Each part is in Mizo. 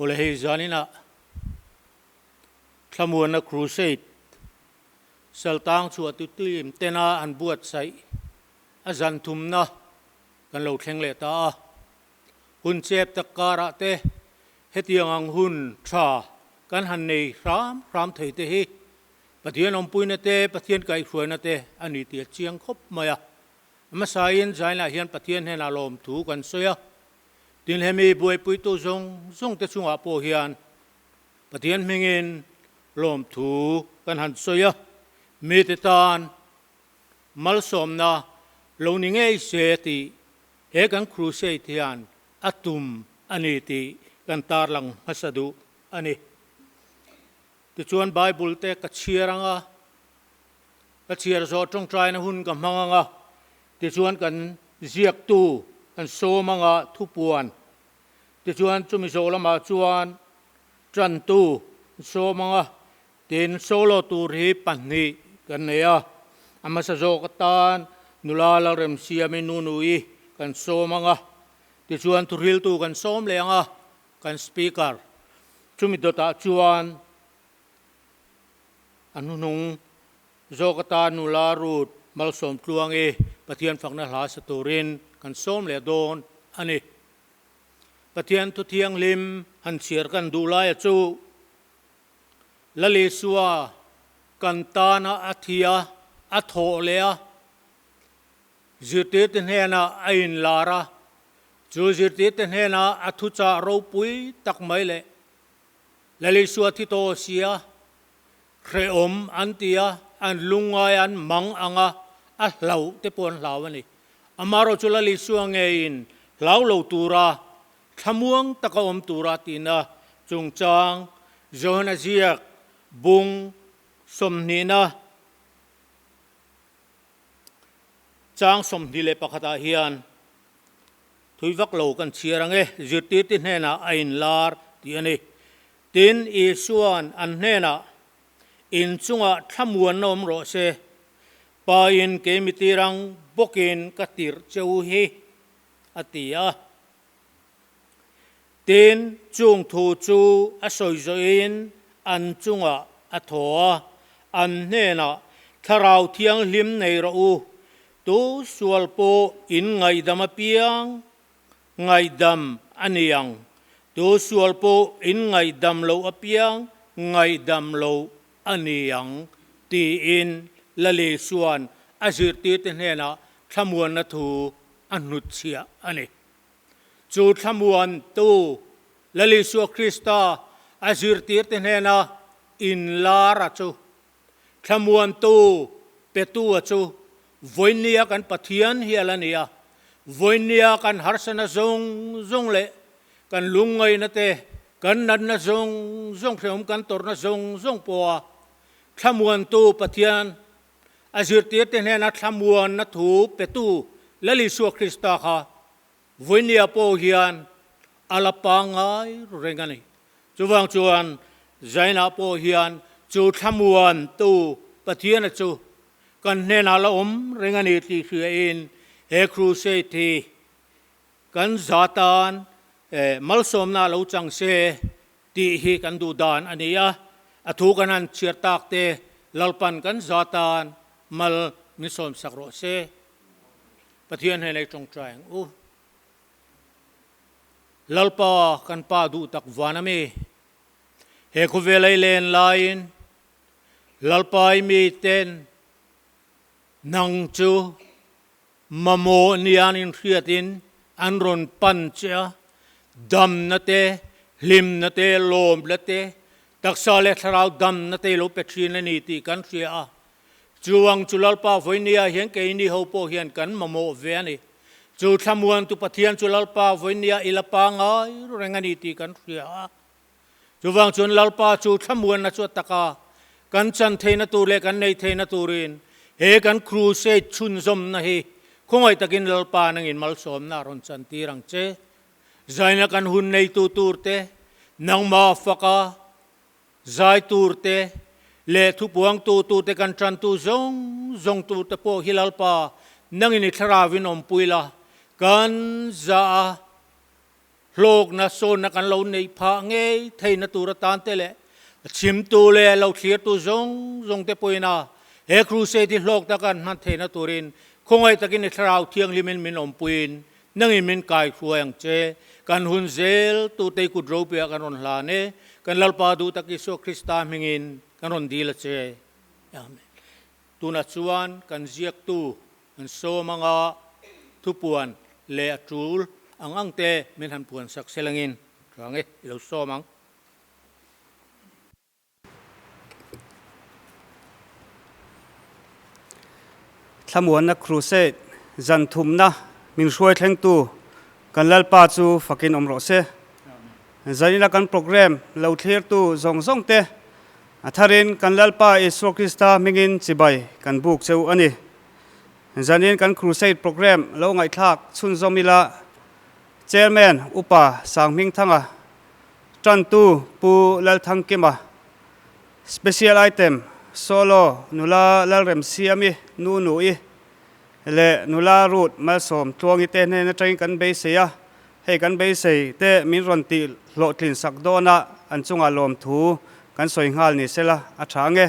Awle hei zaninah Thlamuanna Crusade Saltang chhuah tu team tena an buatsaih a zan thumna kan lo thleng leh ta a. Hun chep tak karah te hetiang ang hun tha kan han nei hram hram thei te hi Pathian awmpuina te, Pathian kaihhruaina te a ni tih a chiang khawp mai a. Hmasain Zainah hian Pathian hnenah lawmthu kan sawi a. Tin hemi buaipuitu zawng zawng te chungah pawh hian Pathian hmingin lawmthu kan han sawi a, mite tan malsawmna lo ni ngei se tih he kan crusade hian a tum a ni tih kan tarlang hmasa duh a ni. Tichuan Bible te ka chhiar ang a, ka chhiar zawh tawngtaina hun ka hmang ang a, tichuan kan ziaktu kan sawm ang a thupuan Tichuan chumi zawh lamah chuan tantu sawmanga tin solo tur hi pahnih kan nei a, a hmasa zawk atan nula Lalremsiami Nunui kan sawm anga, tichuan thuhriltu kan sawm leh anga kan speaker chumi dawtah chuan a hnuhnung zawk atan nula Ruth Malsawmtluangi Pathian fakna hla sa turin kan sawm leh dawn a ni. Pathian thu thianghlim han chhiar kan duh laia chu Lal Isua kan tana a thi a, a thawh leh a, zirtirte hnenah a inlar a, chu zirtirte hnenah a thuchah ropui tak mai leh Lal Isua thi tawh sia hrehawm an ti a, an lungngai an mang ang a, a hlauh te pawh an hlau a ni. Amaherawhchu Lal Isua ngeiin hlau lo tura, thlamuang taka awm tura tihna chungchang Johana ziak bung sawmhnihna chang 21 ah hian thui vak lo kan chhiar ang e, zirtirte hnenah a inlar tih a ni. Tin, Isua'n an hnenah, In chungah thlamuanna awm rawh se, Pain kei mi tirang bawkin ka tirh che u hi, a ti a. Tin, chung thu chu a sawi zawhin an chungah a thaw a, an hnenah, Thlarau Thianghlim nei rawh u, tu sual pawh in ngaihdam apiang ngaihdam a ni ang, tu sual pawh in ngaihdam loh apiang ngaihdam loh a ni ang, tiin Lali chuan a zirtirte hnenah thlamuanna thu a hnutchhiah a ni. Chu thlamuantu Lal Isua Krista a zirtirte hnena inlara chu Thlamuantu petu-a chu vawinia kan Pathian hial a ni a, vawinia kan harsana zawng zawng leh kan lungngaihna te, kan natna zawng zawng, hrehawm kan tawrhna zawng zawng pawha Thlamuantu Pathian a zirtirte hnena thlamuanna thu petu Lal Isua Krista kha vawinia pawh hian a la pangngai reng a ni. Chuvang chuan Zainah pawh hian chu thlamuantu Pathiana chu kan hnenah la awm reng a ni tih hriain he crusade hi kan za tan malsawmna lo chang se tih hi kan duh dan a ni a. A thu kan han chhiar tak te Lalpan kan za tan mal min sawmsak rawh se. Pathian hnenah i tawngtai ang u. Lalpa kan Pa duh tak van a mi? He khawvel ei len laiin Lalpa i miten nang chu mamawh nian inhriatin an rawn pan che a, damna te, hlimna te, lawmna te, taksa leh thlarau damna te i lo pe thin a ni tih kan hria a. Chuang chu Lalpa vawinia hian keini ho pawh hian kan mamawh ve a ni. Chu thlamuantu Pathian chu Lalpa vawinia i la pangai reng a ni tih kan hria a. Chuvang chuan Lalpa chu thlamuanna chu a tak a, kan chan theihna tur leh kan neih theihna turin he kan crusade chhunzawmna hi khawngaih takin Lalpa nangin malsawmna a rawn chantir ang che. Zaina kan hun neitu turte nangmah faka Zai tur te leh thupuangtu tu te kan tantu zawng zawng tur te pawh hi Lalpa nangin i thlarauin awmpui la, kan za a. Hlawkna sawnna kan lo neih phah ngei theihna tur atan te leh a chhimtu leh a lo thlirtu zawng zawng te pawhin a he crusade hi hlawk taka an hman theihna turin khawngaih takin i Thlarau Thianghlimin min awmpuiin nangin min kaihruai ang che. Kan hun zel tute i kut ropuiah kan rawn hlan e. Kan Lalpa duh tak Isua Krista hmingin kan rawn dil a che. Amen. Tunah chuan kan ziaktu An sawm anga thupuan leh a tul ang ang te min han puan sak selangin rang e, i lo sawm ang. Thlamuanna Crusade zan thumna min hruai thlengtu kan Lalpa chu fakin awm rawh se. Zanina kan programme lo thlirtu zawng zawng te a tharin kan Lalpa Isua Krista hmingin chibai kan buk cheu a ni. Zanin kan Crusade Programme lo ngaihthlak chhunzawm ila Chairman Upa Sanghmingthanga, Tantu Pu Lalthangkima, Special Item Solo Nula Lalremsiami Nu Nui leh Nula Ruth Malsawm Tluangi te hnen atangin kan beisei a, hei kan beisei te min rawn tih hlawhtlin sak dawna an chungah lawmthu kan sawi nghal ni sela a tha ange.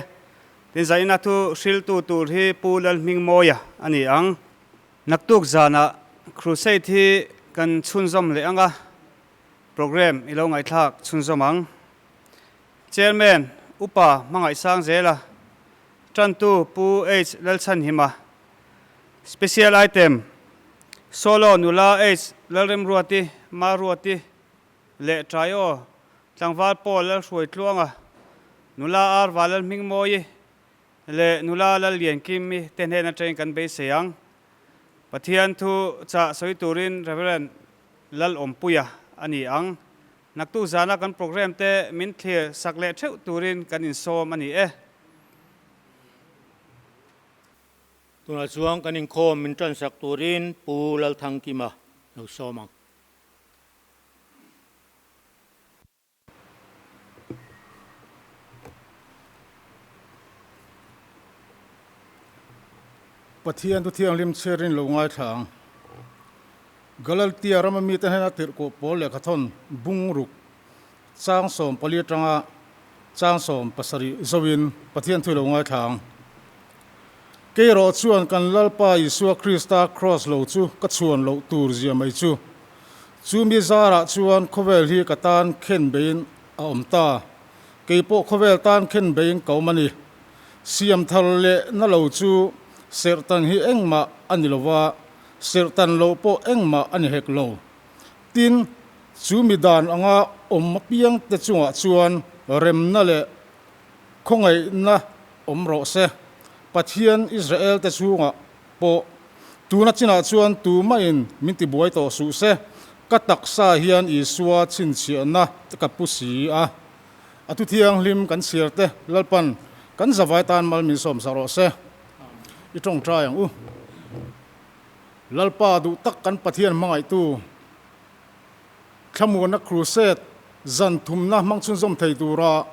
Tin zaina thu hriltu tur hi Pu Lalhmingmawia a ni ang. Naktuk zanah Crusade hi kan chhunzawm leh ang a, programme i lo ngaihthlak chhunzawm ang. Chairman Upa Hmangaihsang Zela, Tantu Pu H Lalchhanhima, Special Item, Solo Nula H Lalremruati, Maruati leh Ṭai-aw Tlangval Paul Lalhruai Tluanga, Nula Arva Lalhmingmawi leh Nula Lalliankimi te hnen atangin kan beisei ang. Pathian thu chah sawi turin Rev. Lalawmpuia a ni ang. Naktuk zana kan programme te min thlir sak leh theuh turin kan insawm a ni e. Tunah chuan kan inkhawm min tansak turin Pu Lalthangkima lo sawm ang. Pathian thu thianghlim chhiarin lo ngaithla ang. Galatia rama mite hnena tirhkoh pawl lehkhathawn bung ruk chang 14 atanga chang 17 zoin Pathian thu lo ngaithla ang. Keirawh chuan kan Lalpa Isua Krista kraws lo chu ka chhuan loh tur zia mai chu. Chu mi zarah chuan khawvel hi ka tan khen beiin a awm ta. Kei pawh khawvel tan khen beiin ka awm a ni. Siam thar leh na lo chu serhtan hi engmah a ni lo va, serhtan loh pawh engmah a ni hek lo. Tin, chu mi dan anga awm apiang te chungah chuan remna leh khawngaihna awm rawh se. Pathian Israel te chungah pawh tuna chinah chuan tumahin min tibuai tawh suh se, ka taksa hian Isua chhinchhiahna ka pu si a. A thu thianghlim kan chhiar te Lalpan kan zavai tan mal min sawm sak rawh se. I tawngtai ang u. Lalpa duh tak kan Pathian hmangaihtu thlamuanna crusade zan thumna hmang chhunzawm thei tura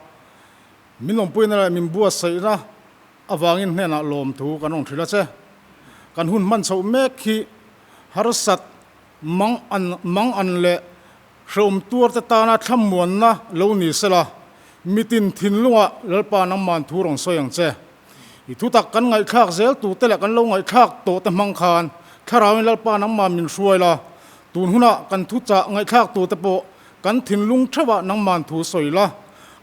min awmpuina leh min buatsaihna Avangin hnenah lawmthu kan rawn hrilh a che. Kan hun hman chhoh mek hi harsat mang an mang an leh hrehawm tuarte tana thlamuanna lo ni sela, mitin thinlungah Lalpa nangman thu rawn sawi ang che. I thutak kan ngaihthlak zel tute leh kan lo ngaihthlak tawh te hmang khan Thlarauin Lalpa nangman min hruai la, tun hunah kan thuchah ngaihthlak tute pawh Kan thinlung theuhah nangman thu sawi la,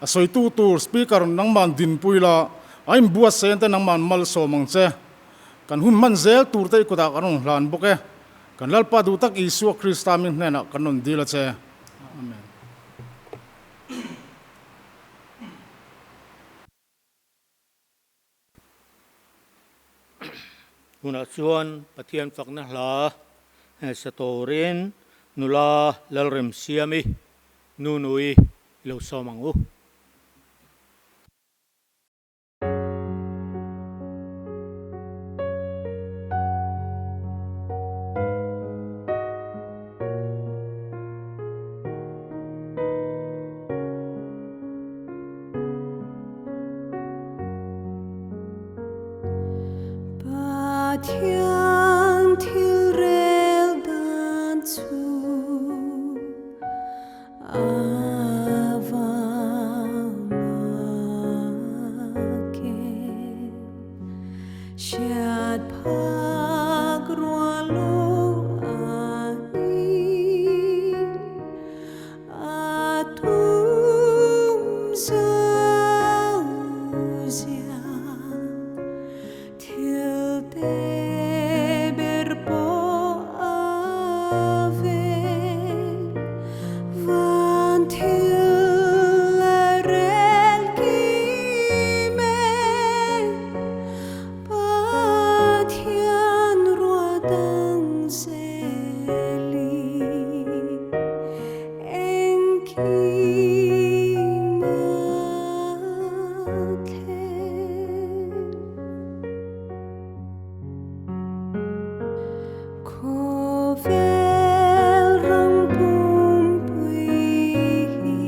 a sawitu tur speaker nangman dinpui la, a inbuatsaih te nangman malsawm ang che. Kan hun hman zel tur te i kutah kan rawn hlan bawk e. Kan Lalpa duh tak Isua Krista min hnenah kan rawn dil a che. Amen. Tunah chuan Pathian fakna hla sa turin nula Lalremsiami Nunui i lo sawm ang u. Pathian thil rel dan chu. Hriat phak rual lo a ni, a tum zau zia thil te ber pawh a veng van thil a rel kim e. Pathian ruat ang zeli engkim a thleng. Khawvel ram pumpui hi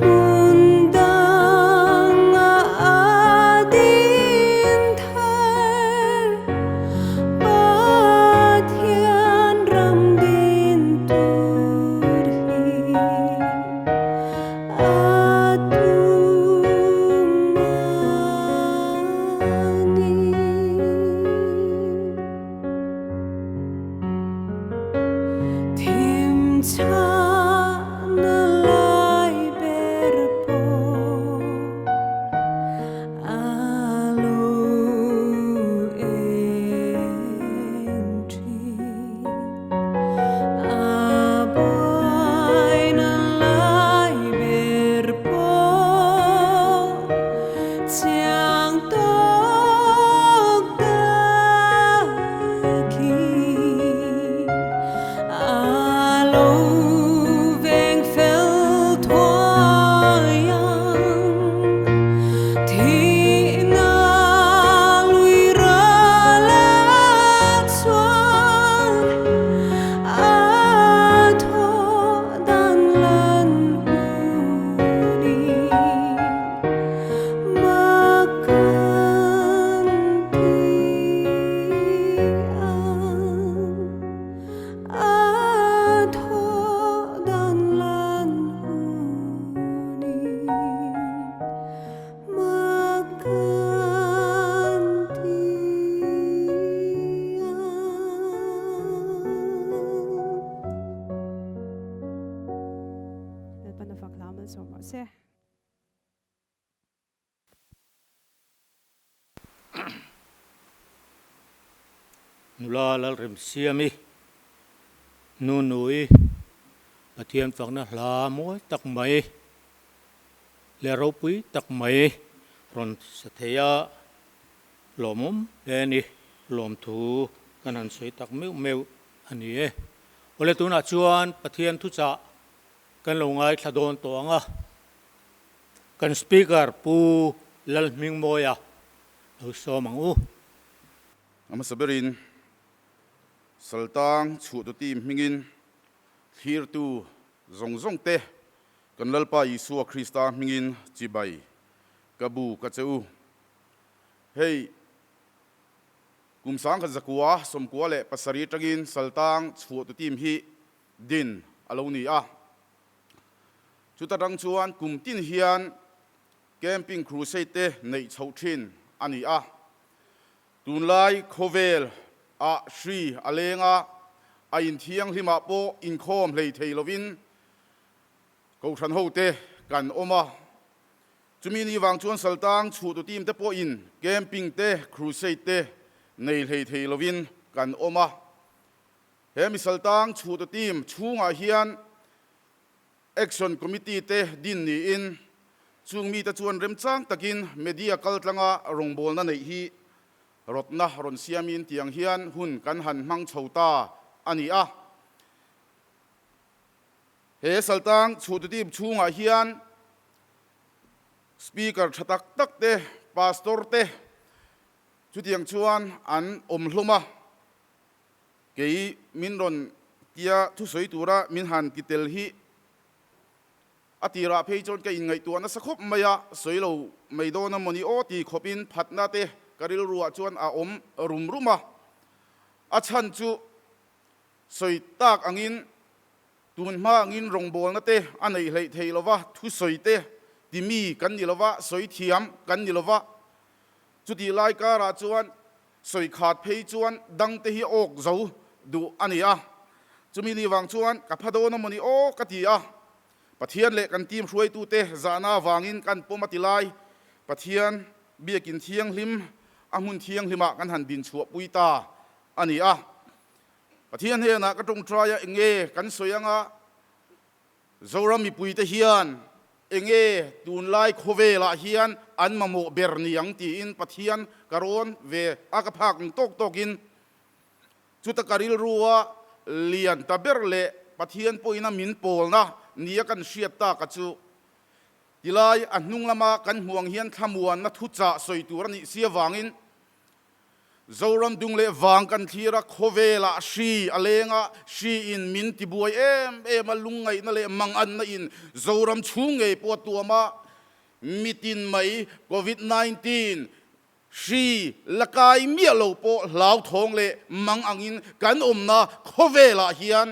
Hmun danga a din thar, Pathian ram din tur hi a tum a ni. Thim chhana lai ber pawh a lo eng thin. A buaina lai ber pawh chiang tawk takin a lo veng fel thuai ang. Thihna lui ral a chuan a thaw dan lan hunin mak kan ti ang. A thaw dan lan hunin mak kan ti ang. Lalpan a fak hla malsawm rawh se. Nula Lalremsiami, Nunui, Pathian fakna hla mawi tak mai leh ropui tak mai rawn sa thei a, lawmawm hle a ni. Lawmthu kan han sawi tak meuh meuh a ni e. Awle tunah chuan Pathian thuchah kan lo ngaithla dawn tawh ang a. Kan Speaker Pu Lalhmingmawia lo sawm ang u. A hmasa berin Saltang chhuahtu team hmingin thlirtu zawng zawng te kan Lalpa Isua Krista hmingin chibai ka bu ka che u. Hei kum sangkhat zakua sawmkua leh pasarih atangin Saltang chhuahtu team hi din a lo ni a. Chuta tang chuan kum tin hian Camping Crusade te neih chhoh thin a ni a. Tunlai khawvel ah hri a leng a, a inthianghlim ah pawh inkhawm hlei thei lovin Kohhran ho te kan awm a. Chumi ni vang chuan Saltang chhuhtu team te pawhin Camping te Crusade te nei hlei thei lovin kan awm a. He mi Saltang chhuhtu team chhungah hian Action Committee te din niin chung mite chuan remchang takin media kaltlanga rawngbawlna neih hi rawtna rawn siamin tiang hian hun kan han hmang chho ta a ni a. He Saltang chhuhtu team chhungah hian Speaker tha tak tak te, Pastor te, Chutiang chuan an awm hlawm a, kei min rawn tia thusawi tura min han ti tel hi a tirah phei chuan ka inngaihtuah nasa khawp mai a, sawi lo mai dawn a mawni aw ti khawpin phatna te ka rilruah chuan a awm rum rum a. A chhan chu sawi tak angin tun hma angin rawngbawlna te a neih hleih theih lova, thusawi te ti mi kan ni lova, sawi thiam kan ni lova. Chutih lai karah chuan sawi khat phei chuan dangte hi awk zo duh a ni a. Chumi ni vang chuan ka pha dawn a mawni aw ka ti a. Pathian leh kan team hruaitute zahna avangin kan pawm a ti lai. Pathian biakin thianghlim a hmun thianghlimah kan han din chhuahpui ta a ni a. Pathian hnenah ka tawngtai a enge kan sawi anga Zoram mipuite hian enge tunlai khawvelah hian an mamawh ber ni ang tiin Pathian ka rawn ve a ka phak ang tawk tawkin chuta ka rilrua lian ta ber leh Pathian pawhin a min pawlna nia kan hriat taka chu tilai a hnung lama kan hmuh ang hian thlamuanna thuchah sawi tur a nih si avangin Zoram dung leh vang kan thlir a, khawvelah hri a leng a, hri in min ti buai em em a, lungngaihna leh manganna in Zoram chhung ngei pawh a tuam a, mitin mai Covid 19 hri la kai miah lo pawh hlauthawng leh mang angin kan awmna khawvelah hian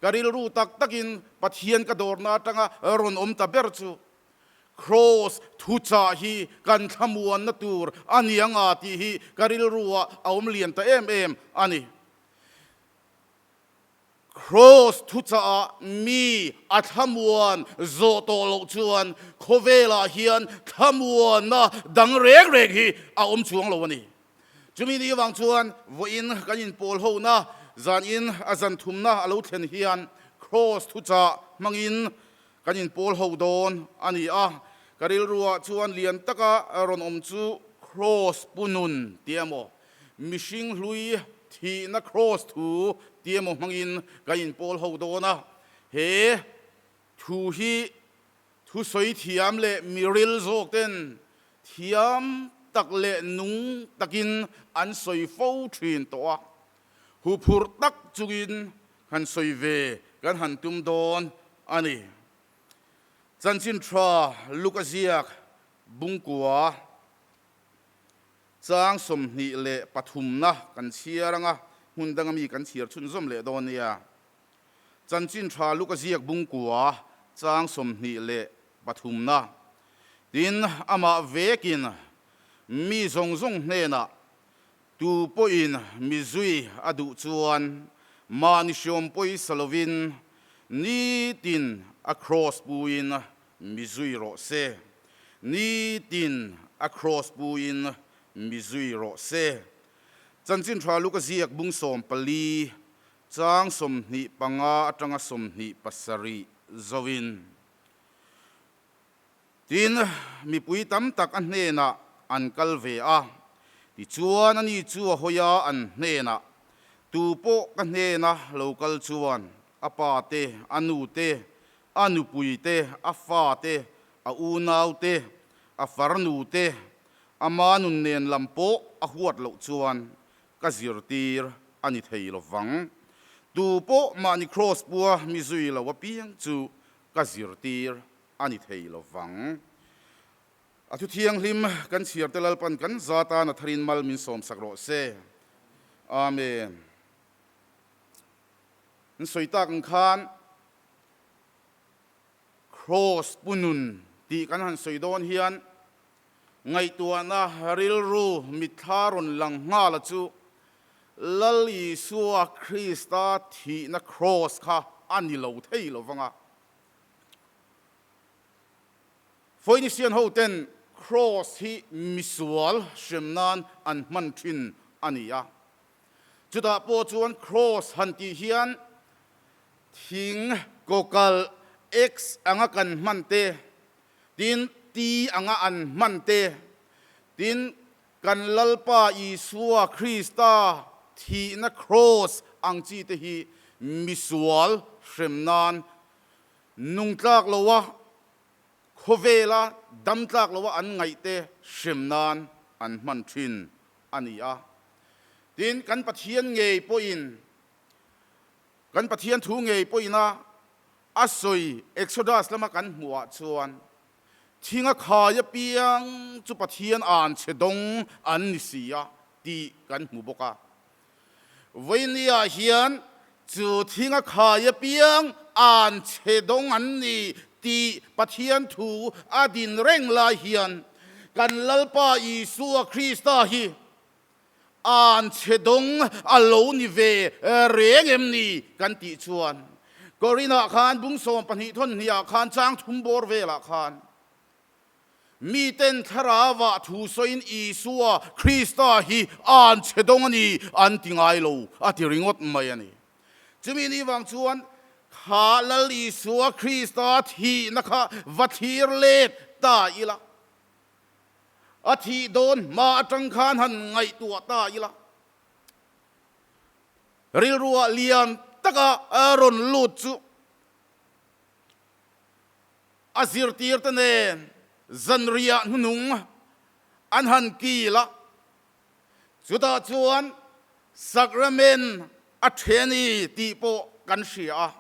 ka rilru tak takin Pathian ka dawrna atanga rawn awm ta ber chu Kraws thuchah hi kan thlamuanna tur a ni anga tih hi ka rilruah a awm lian ta em em a ni. Kraws thuchahah mi a thlamuan zawh tawh loh chuan khawvelah hian thlamuanna dang reng reng hi a awm chuang lo a ni. Chumi ni avang chuan vawiin kan inpawl hona zanin a zan thumna a lo thlen hian Kraws thuchah hmangin Kan inpawl ho dawn a ni a, ka rilruah chuan lian taka rawn awm chu Kraws punun tih emaw, mihring hlui thihna Kraws thu tih emaw hmangin kan inpawl ho dawn a. He thu hi thusawi thiam leh miril zawk ten thiam tak leh nung takin an sawi fo thin tawh a. Huphurh tak chungin han sawi ve kan han tum dawn a ni. Chanchin tha Luka ziak Bungkua chang 23na kan chhiar anga hmun danga mi kan chhiar chhunzawm leh dawn nia. Chanchin tha Luka ziak Bungkua chang 23na tin amah vekin mi zawng zawng hnenah Tu pawhin mi zui a duh chuan mahni hriawm pawisa lovin nitin a kraws puin mi zui rawh se. Nitin a kraws puin mi zui rawh se. Chanchin tha Luka ziak bung 14 chang 25 atanga 27 zoin. Tin, mipui tam tak a hnenah an kal ve a, tichuan ani chu a hawi a, an hnenah, Tu pawh ka hnena lo kal chuan a pa te, a nu te, a nupui te, a fa te, a unau te, a farnu te, ama nun nen lam pawh a huat loh chuan ka zirtir a ni thei lo vang. Tu pawh mahni kraws pua mi zui lo apiang chu ka zirtir a ni thei lo vang. A thu thianghlim kan chhiar te Lalpan kan za tan a tharin mal min sawmsak rawh se. Amen. An sawi tak ang khan Kraws punun tih kan han sawi dawn hian ngaihtuahna rilru mitthla rawn lang nghal a chu Lal Isua Krista thihna kraws kha a ni lo thei lo vang a. Phoenician ho ten Cross hi misual hrem nan an hman thin a ni a. Chutah pawh chuan Cross han tih hian thing kawkalh X anga kan hman te, tin T anga an hman te, tin kan Lalpa Isua Krista thihna Cross ang chi te hi misual hrem nan Nung tlak loa khawvela dam tlak loa an ngaihte hrem nan an hman thin a ni a. Tin, kan Pathian ngei pawhin, kan Pathian thu ngei pawhina a sawi Exodus lama kan hmuhah chuan, Thinga khai apiang chu Pathian an chhe dawng an ni si a tih kan hmu bawk a. Vawinia hian chu thinga khai apiang an chhe dawng an ni tih Pathian thu a din reng lai hian kan Lalpa Isua Krista hi an chhe dawng a lo ni ve reng em ni kan tih chuan Korinah khan bung 12 thawn hniah khan chang thum bawr velah khan Miten thlarauah thu sawiin Isua Krista hi an chhe dawng a ni an ti ngai lo a ti ringawt mai a ni. Chumi ni vang chuan kha Lal Isua Krista thihna kha va thlir let ta ila, a thih dawn hma atang khan han ngaihtuah ta ila, rilruah lian taka rawn lut chu A zirtirte nen zanriah hnunung an han kil a, chutah chuan Sacrament a then a ni tih pawh kan hria a.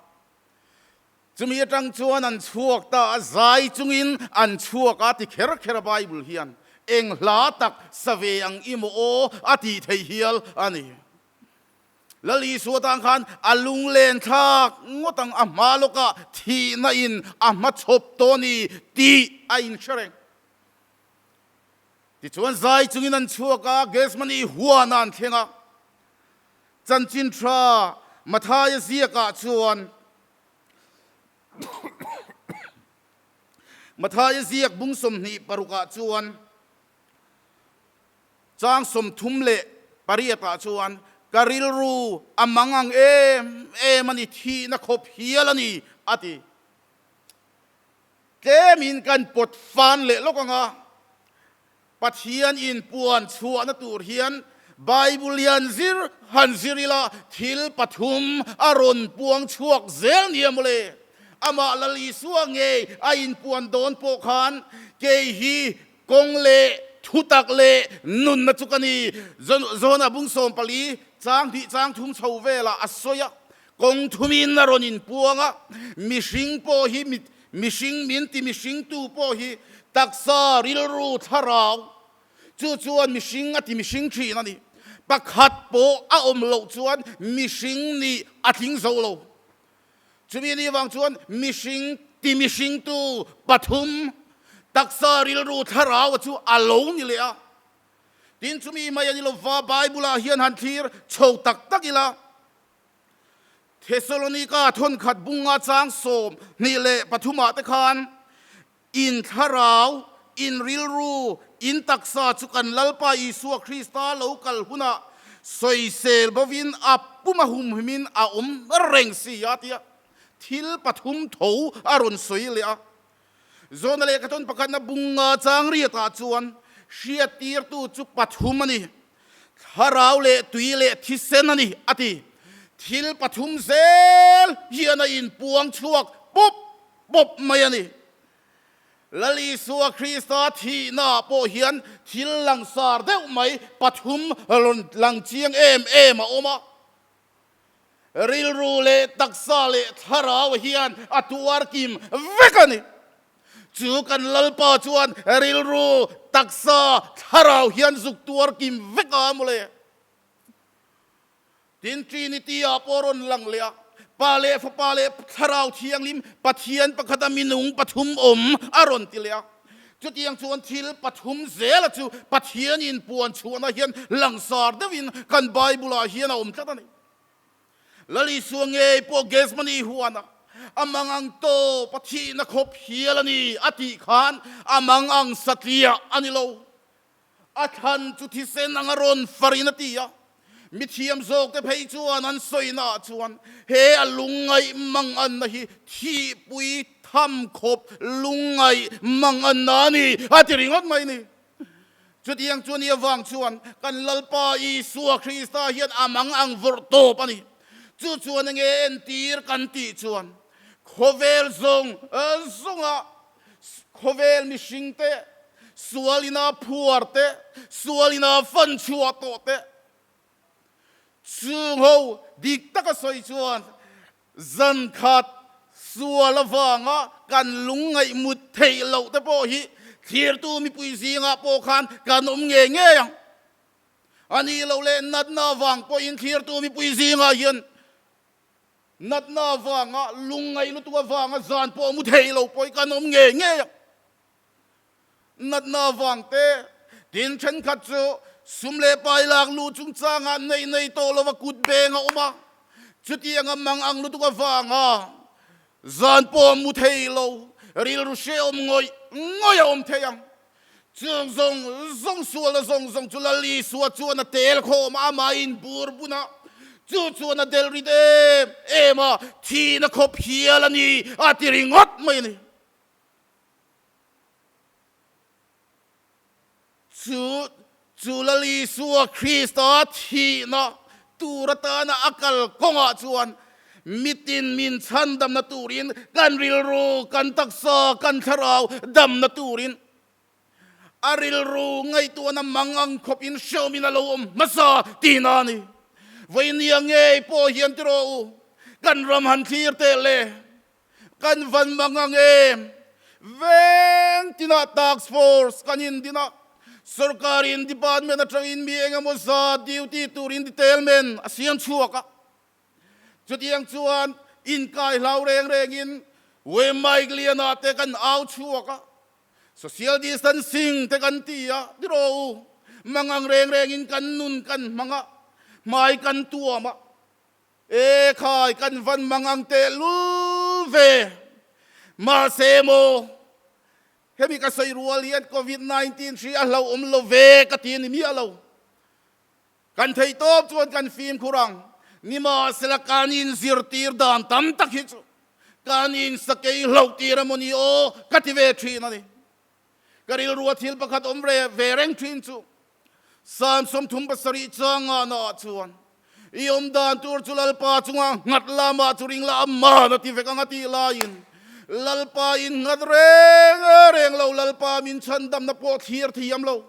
Chumi atang chuan an chhuak ta a, zai chungin an chhuak a ti kher kher a Bible hian eng hla tak sa ve ang i maw aw a tih theih hial a ni. Lal Isua tan khan a lunglen thlak ngawt ang, a hma lawkah thihna in a hma chhawp tawh a ni tih a inhre reng. Tichuan zai chungin an chhuak a, Gethsemane huanah an thleng a. Chanchin tha Mathaia ziakah chuan Mathaia ziak bung 26 ah chuan, Chang 38 ah chuan, Ka rilru a mang ang em em a ni, thihna khawp hial a ni, a ti. Tlemin kan pawt fan leh lawk ang a, Pathian inpuan chhuahna tur hian Bible hian zir han zir ila thil pathum a rawn puang chhuak zel nia mawle. Amah Lal Isua ngei a inpuan dawn pawh khan kei hi Kawng leh thutak leh nunna chu ka ni. Zona bung 14 chang hnih chang thum chho velah a sawi a, kawng thumin a rawn inpuang a, mihring pawh hi mihring min ti mihringtu pawh hi taksa, rilru, thlarau chu chuan mihring a ti mihring thin a ni. Pakhat pawh a awm loh chuan mihring nih a tling zo lo. Chumi ni vang chuan mihring ti mihringtu pathum taksa rilru thlarau chu a lo ni leh a. Tin, chumi mai a ni lova Bible-ah hian han thlir chho tak tak ila, Thesalonika thawnkhat bunga chang 23 ah te khan In thlarau, in rilru, in taksa chu kan Lalpa Isua Krista lo kal hunah sawisel bovin a pum a humhimin a awm reng si a tia thil pathum tho a rawn sawi leh a. Zawhna lehkhathawn pakhatna bunga chang riatah chuan hriattirtu chu pathum a ni, thlarau leh tui leh thisen a ni a ti. Thil pathum zel hian a inpuang chhuak pawp pawp mai a ni. Lal Isua Krista thihnaah pawh hian thil langsar deuh mai pathum rawn lang chiang em em a awm a. Rilru leh taksa leh thlarau hian a tuar kim vek a ni. Chu kan Lalpa chuan rilru, taksa, thlarau hian zuk tuar kim vek a mawle. Tin, Trinity-ah pawh rawn lang leh a, Pa leh Fapa leh Thlarau Thianghlim, Pathian pakhata minung pathum awm a rawn ti leh a. Chutiang chuan thil pathum zela chu Pathianin puan chhuahna hian langsar deuhin kan Bible-ah hian a awm tlat a ni. Lal Isua ngei pawh Gethsemane huanah a mangang tawp a thihna khawp hial a ni a tih khan a mangang satliah a ni lo. A thlan chu thisen anga rawn farin a ti a, mithiam zawkte phei chuan an sawinaah chuan he a lungngaih manganna hi thihpui tham khawp lungngaih manganna a ni a ti ringawt mai ni. Chutiang chu ni avang chuan kan Lalpa Isua Krista hian a mang ang vawrh tawp a ni. Chu chuan enge entir kan tih chuan khawvel zawng zawnga khawvel mihringte, Sual ina phuar te, sual ina fan chhuah tawh te, chung ho dik taka sawi chuan zan khat sual avanga kan lungngaih mut theih loh te pawh hi thlirtu mipui zingah pawh khan kan awm ngei ngei ang. A nih loh leh natna avang pawhin thlirtu mipui zingah hian natna avanga lungngaih lutuk avanga zan pawh mu thei lo pawh hi kan awm ngei ngei ang. Natna avang te, tin thenkhat chu sum leh pai lak luh chungchangah neih nei tawh lova kut beng a awm a, chutianga mang ang lutuk avanga zan pawh mu thei lo, rilru hrehawm ngawih ngawih a awm thei ang. Chung zawng zawng sualna zawng zawng chu Lal Isua chuan a tel khawm a, amah in bur bun a, chu chuan a del rit em em a, thihna khawp hial a ni a ti ringawt mai a ni. Chu chu Lal Isua Krista thihna tur atana a kal kawngah chuan mitin min chhandamna turin kan rilru, kan taksa, kan thlarau damna turin a rilru ngaihtuahna mang ang khawpin hreawmin a lo awm hmasa tihna a ni. Vawinia ngei pawh hian tiraw u, kan ram han thlir teh le. Kan van mang ang em? Veng tinah task force kan indin a, sorkarin department atangin mi engemaw zat duty turin detailment a siam chhuak a. Chutiang chuan inkai hlau reng rengin Wem Mike Liana te kan au chhuak a, social distancing te kan ti a, tiraw u, mang ang reng rengin kan nun kan hmang a, hmai kan tuam a. E khai, kan van mang ang teh lul ve. Mahse maw, hemi ka sawi rual hian Covid 19 hri a hlauhawm lo ve ka ti a ni miah lo. Kan theih tawp chuan kan fimkhur ang. Nimahsela kan inzirtir dan tam tak hi chu kan insakei hlauh tir emaw ni aw ka ti ve thin a ni. Ka rilrua thil pakhat awm ve reng thin chu Psalm 37 changa naah chuan, I awm dan tur chu Lalpa chunga nghat lamah chu ring la a man a ti vek ang a tih laiin, Lalpa in nghat reng reng lo, Lalpa min chhandamna pawh thlir thiam lo.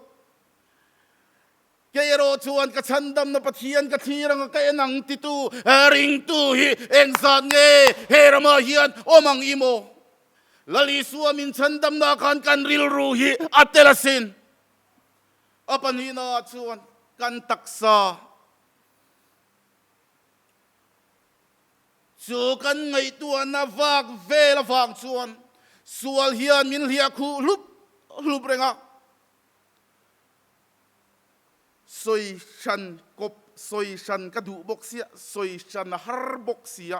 Kei erawh chuan ka chhandamna Pathian ka thlir anga ka en ang titu ringtu hi engzat nge he ramah hian awm ang i maw? Lal Isua min chhandamna khan kan rilru hi a tel asin. A pahnihnaah chuan kan taksa chu kan ngaihtuahna vak vel avang chuan sual hian min hliah khuh hlup hlup reng a. Sawi hran kawp, sawi hran ka duh bawk sia, sawi hran a har bawk sia.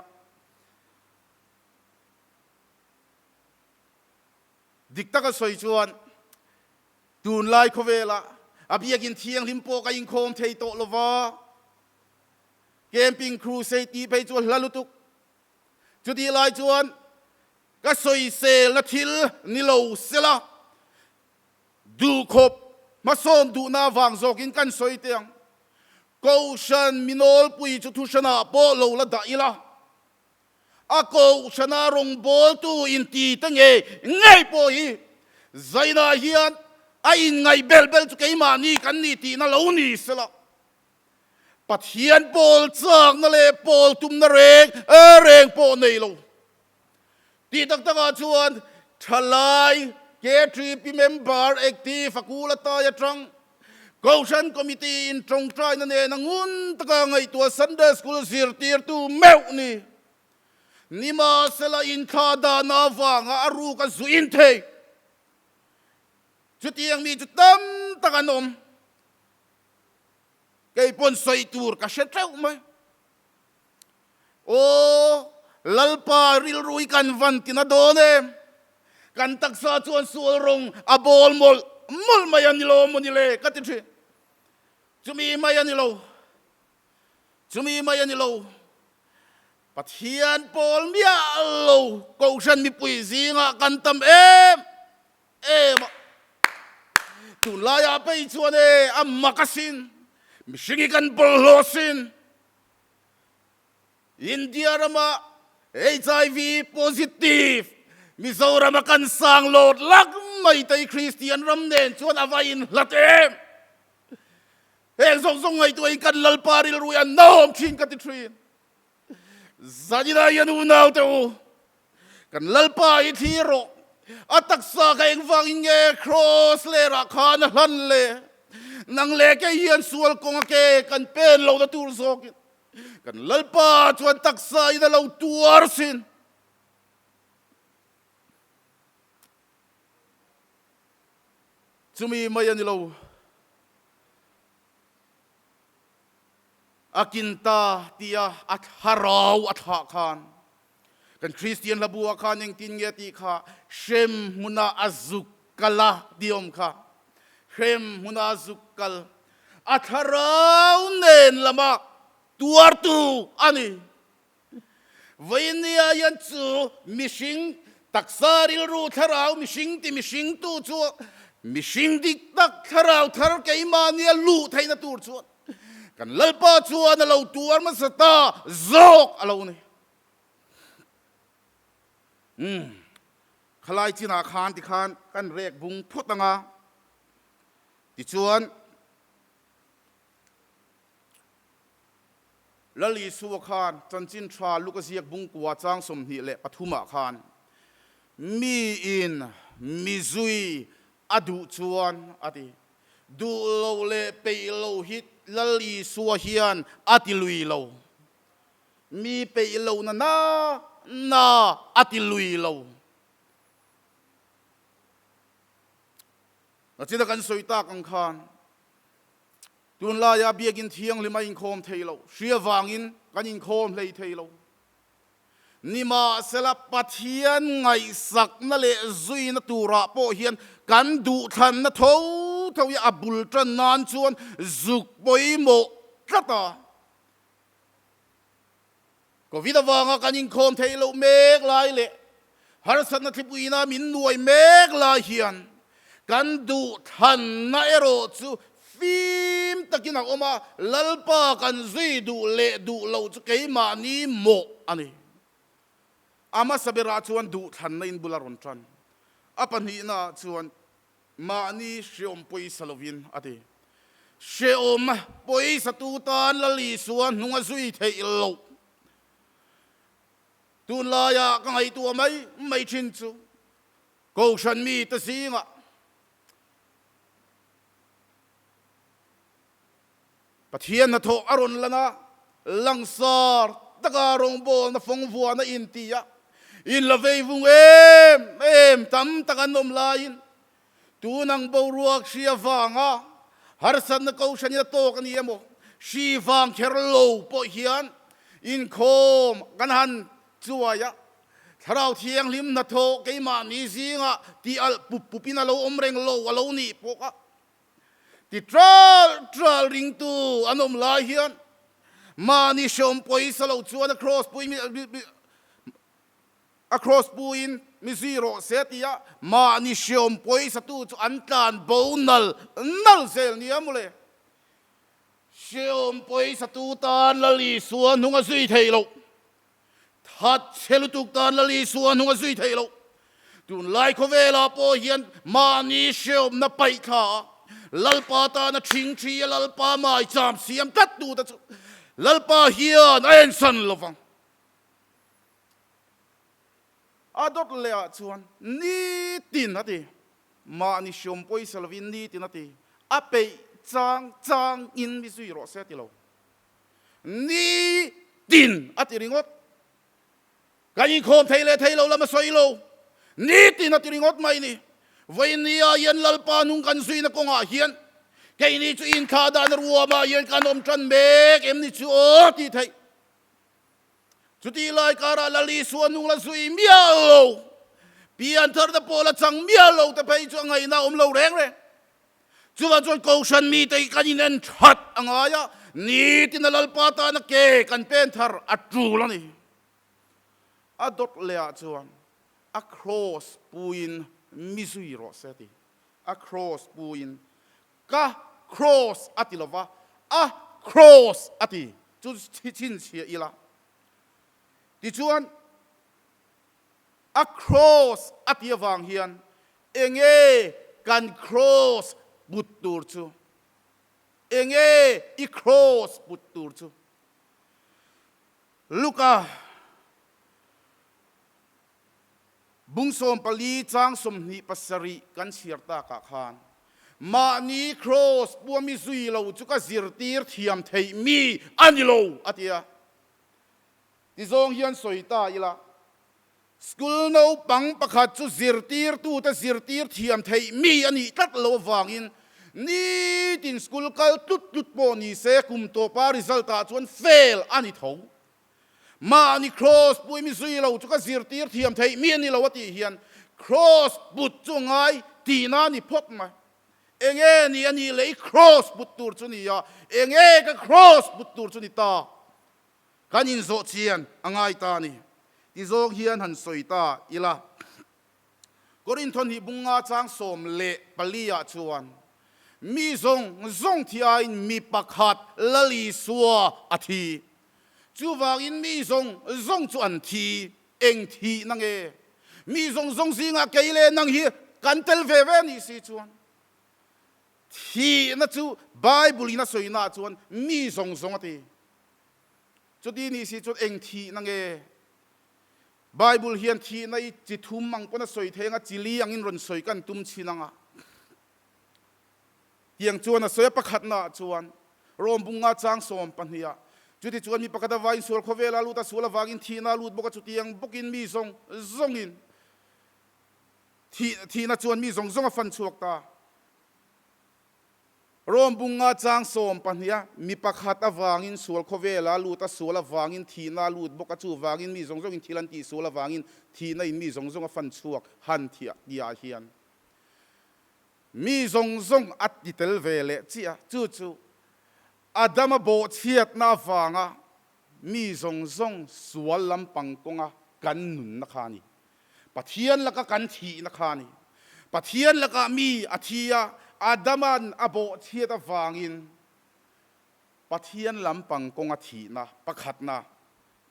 Dik taka sawi chuan tunlai khawvela a biakin thianghlim pawh ka inkhawm thei tawh lova, camping crusade tih phei chu a hla lutuk. Chutih lai chuan ka sawiselna thil ni lo sela, Duhkhawp hmasawn duhna avang zawkin kan sawi teh ang. Kohhran mi nawlpui chu thuhranah pawh lo la dah ila, a kohhrana rawngbawltu inti te ngei ngei pawh hi zainah hian a inngaih bel bel chu keimahni kan ni tihna lo ni sela. Pathian pawl chakna leh pawl tumna reng reng pawh nei lo. Tih tak takah chuan thalai KTP member active a kul atai atang Kohhran Committee in tawngtaina nena ngun taka ngaihtuah Sunday School zirtirtu meuh ni. Nimahsela inthlah dahna avanga a ruk a zuin thei. Chutiang mi chu tam tak an awm. Kei pawn sawi tur ka hre teuh mai. Aw, Lalpa rilru hi kan van tina dawn em? Kan taksa chuan sual rawng a bawl mawlh mawlh mai a ni lo maw ni le ka ti thin. Chumi mai a ni lo. Chumi mai a ni lo. Pathian pawl miah lo Kohhran mipui zingah kan tam em em a. Tunlaiah phei chuan e a mak asin, mihring hi kan bawlhhlawh asin. India rama HIV positive Mizoram a kan sang lawt lak mai te hi Kristian ram nen chuan a va inhlat em! Heng zawng zawng ngaihtuahin kan Lalpa rilru hi a nawm thin ka ti thin. Zanina hian unau te u, kan Lalpa hi thlir rawh. A taksa kha engvangin nge Kraws lerah khan a hlan le? Nang leh kei hian sual kawnga ke kan pen lohna tur zawkin kan Lalpa chuan taksa in a lo tuar sin. Chumi mai a ni lo. A kin ta tia a thlarau a thlah khan kan Kristian hla buah khan engtin nge tih kha hrem hmuna a zuk kal a tih awm kha. Hrem hmuna a zuk kal a thlarau nen lama tuartu a ni. Vawinia hian chu mihring taksa rilru thlarau mihring ti mihring tu chu mihring dik tak thlarau thar keimahnia luh theihna tur chuan kan Lalpa chuan a lo tuar hmasa ta zawk a lo ni. Umm khalai chinah khan tikhan kan rek bung phawt anga tichuan Lal Isua khan chanchin tha Luka ziak bungkua chang 23 ah khan, Miin mi zui a duh chuan a ti. Duh lo leh peih lo hi Lal Isua hian a ti lui lo. Mi peih lo na na na a ti lui lo. Nachina kan sawi tak ang khan, Tunlaia biakin thianghlim a inkhawm thei lo, hria vangin kan inkhawm hlei thei lo. Nimahsela, Pathian ngaihsakna leh zuina turah pawh hian kan duhthlanna tho tho hi a bul tan nan chuan zuk pawimawh tlat a. Covid avanga kan inkhawm theih loh mek lai leh harsatna thlipuina min nuai mek lai hian kan duhthlanna erawh chu fim takin a awm a, Lalpa kan zui duh leh duh loh chu keimahni mawh a ni. A hmasa berah chuan duhthlanna in bula rawn tan. A pahnihnaah chuan Mahni hreawm pawisa lovin a ti. Hreawm pawisa tu tan Lal Isua hnung a zui theih loh. Tunlaia ka ngaihtuah mai mai thin chu Kohhran mite zingah Pathian hnathawh a rawn lan a, langsar taka rawngbawlna fawng vuahna inti a, in la vei vung em em tam tak an awm laiin tun ang boruak hri avanga harsatna kohhran in a tawk a ni emaw, hri vang kher lo pawh hian inkhawm kan han chuai a, Thlarau Thianghlim hnathawh keimahni zingah tih alh pup pupin a lo awm reng lo a lo nih pawh a. Ti tral tral ringtu an awm lai hian mahni hreawm pawisa lo chuan a cross pui a cross puiin mi zui rawh se tia mahni hreawm pawisa tu chu an tlan bo nal nal zel nia mawle. Hreawm pawisa tu tan Lal Isua hnung a zui thei lo. That chhe lutuk tan Lal Isua hnung a zui thei lo. Tunlai khawvelah pawh hian mahni hreawmna paih thla a, Lalpa tana thing thi a Lalpa maicham siam tlat tu te chu Lalpa hian a ensan lo vang. A dawt leh ah chuan nitin a ti, mahni hreawm pawisa lovin nitin a ti, a peih chang chang in mi zui rawh se a ti lo. Ni tin a ti ringawt. Kan inkhawm thei leh thei lo lam a sawi lo. Ni tin a ti ringawt mai ni. Vawinia hian Lalpa nung kan zuina kawngah hian keini chu inthlah dan ruamah hian kan awm tan mek em ni chu aw tih theih. Chutih lai karah Lal Isua nung la zui miah lo, piantharna pawh la chang miah lo te phei chu a ngaihna a awm lo reng reng. Chuvang chuan Kohhran mite hi kan inen that a ngai a, nitin a Lalpa tana ke kan pen thar a tul a ni. A dawt lehah chuan a cross puiin mi zui rawh se a ti. A cross puiin ka cross a ti lova, a cross a ti chu chhinchhiah ila. Tichuan. A cross a tih avang hian enge kan cross put tur chu? Enge i cross put tur chu? Luka bung 14 chang 27 kan chhiar takah khan mahni cross pua mi zui lo chu ka zirtir thiam theih mi a ni lo a ti a. Tizawng hian sawi ta ila, school naupang pakhat chu zirtirtute zirtir thiam theih mi a nih tlat lo avangin nitin school kal tlut tlut pawh ni se kum tawpa result ah chuan fail a ni tho. Mahni cross pui mi zui lo chu ka zirtir thiam theih mi a ni lo a tih hian cross put chu a ngai tihna a ni phawt mai. Enge ni a nih leh i cross put tur chu ni a, enge ka cross put tur chu ni ta? Kan inzawh chian a ngai ta a ni. Ti zawng hian han sawi ta ila. Korinth hnih bunga chang 14 ah chuan, Mi zawng zawng thi aiin mi pakhat Lal Isua a thi. Chuvangin mi zawng zawng chu an thi, eng thih na nge? Mi zawng zawng zingah kei leh nang hi kan tel ve ve a nih si chuan. Thihna chu Bible in a sawina ah chuan mi zawng zawng a ti. Chuti nih si chuan eng thihna nge? Bible hian thihna i chi thum ang pawn a sawi thei anga chi li angin rawn sawi kan tum chin anga. Tiang chuan a sawi a pakhatna ah chuan Rome bunga chang 12 ah chuti chuan mi pakhat a vain sual khawvela a lut a sual avangin thihna a lut bawk a chutiang bawkin mi zawng zawngin Thihna chuan mi zawng zawng a fan chhuak ta. Rome bunga chang 12 a mi pakhat avangin sual khawvela lut a sual avangin thihna a lut bawk a, chuvangin mi zawng zawngin thil an tih sual avangin thihna in mi zawng zawng a fan chhuak han thiah tihah hian mi zawng zawng a ti tel ve leh chiah a, chu chu Adama bawhchhiatna avanga mi zawng zawng sual lampang kawnga kan nunna kha a ni. Pathian laka kan thihna kha a ni. Pathian lakah mi a thi a, Adama'n a bawhchhiat avangin Pathian lampang kawnga thihna pakhatna,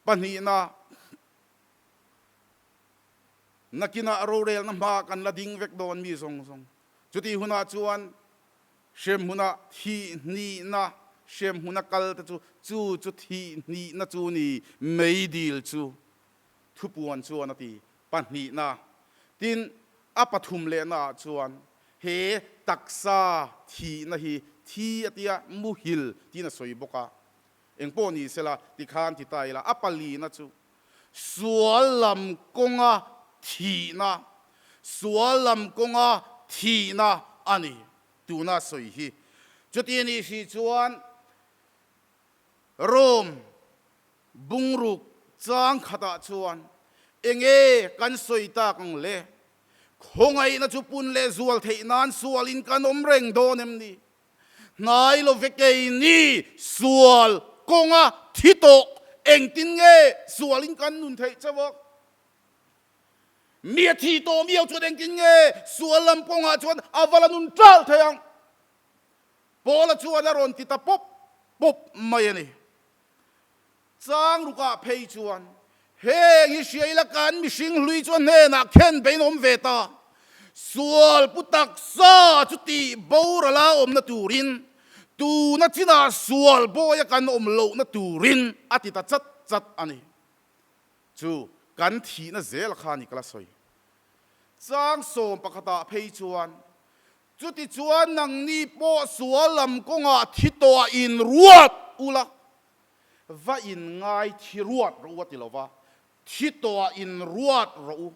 pahnihna, nakinah rorelna hma kan la ding vek dawn mi zawng zawng. Chutih hunah chuan hremhmunah thihhnihna, hremhmuna kal te chu, chu chu thihhnihna chu ni, meidil chu. Thupuan chuan a ti. Pahnihna, tin, a pathum lehnaah chuan he taksa thihna hi thi a tia muhil tiin a sawi bawk a. Engpawh ni sela, tikhan ti ta ila, a palina chu sual lam kawnga thihna, sual lam kawnga thihna a ni tuna sawi hi. Chuti anih hrih chuan Rome Bungruk chang khatah chuan enge kan sawi tak ang le? Khawngaihna chu pun leh zual theih nan sualin kan awm reng dawn em ni? Hnai lo ve keini sual kawnga thi tawh engtin nge sualin kan nun theih chauh a? Mi a thi tawh miau chuan engtin nge sual lam kawngah chuan a va la nun ṭal thei ang? Paula chuan a rawn ti ta pawp pawp mai a ni. Chang rukah phei chuan heng hi hria ila kan mihring hlui chu a hnenah khen bein a awm ve ta. Sual pu taksa chu tih boral a awmna turin tuna chinah sual bawia kan awm lohna turin a ti ta chat chat a ni. Chu kan thihna zel kha a ni ka la sawi. Chang 11 ah phei chuan Chutichuan nangni pawh sual lam kawngah thi tawh a in ruat ula, va in ngai thi ruat rawh u a ti lo va, thi tawh a in ruat rawh u.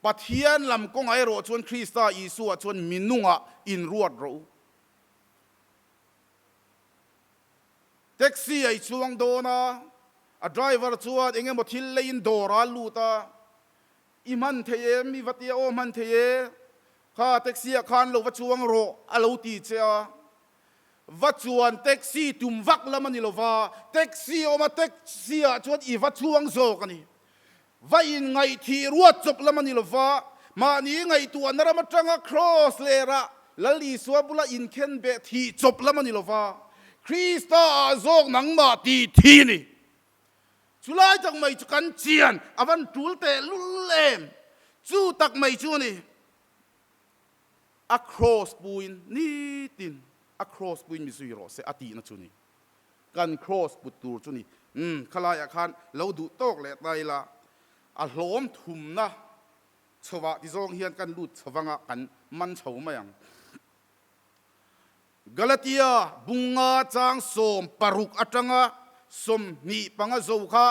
Pathian lam kawngah erawh chuan Krista Isua chuan minungah in ruat rawh u. Taxi a i chuang dawn a, a driver chuan eng emaw thil leiin dawr a lut a, I hman thei em? I va tia aw hman thei e. Kha taxi ah khan lo va chuang rawh a lo ti che a. Va chuan taxi tum vak lam a ni lo va, taxi awm a taxi ah chuan i va chuang zawk a ni. Va inngaihthih ruat chawp lam a ni lo va, mahni ngaihtuahna ram atanga cross lerah Lal Isua bula inkhen beh thih chawp lam a ni lo va, Krista ah zawk nangmah tih thi a ni. Chulai tak mai chu kan chian a van tul teh lul em? Chu tak mai chu a ni. A cross puin nitin a cross puin mi zui rawh se a tihna chu ni. Kan cross put tur chu ni. Umm, khalaiah khan lo duh tawk leh ta ila, a hlawm thumna chhovah ti zawng hian kan lut chho vanga kan man chho mai ang. Galatia bunga chang 16 atanga 25 zo kha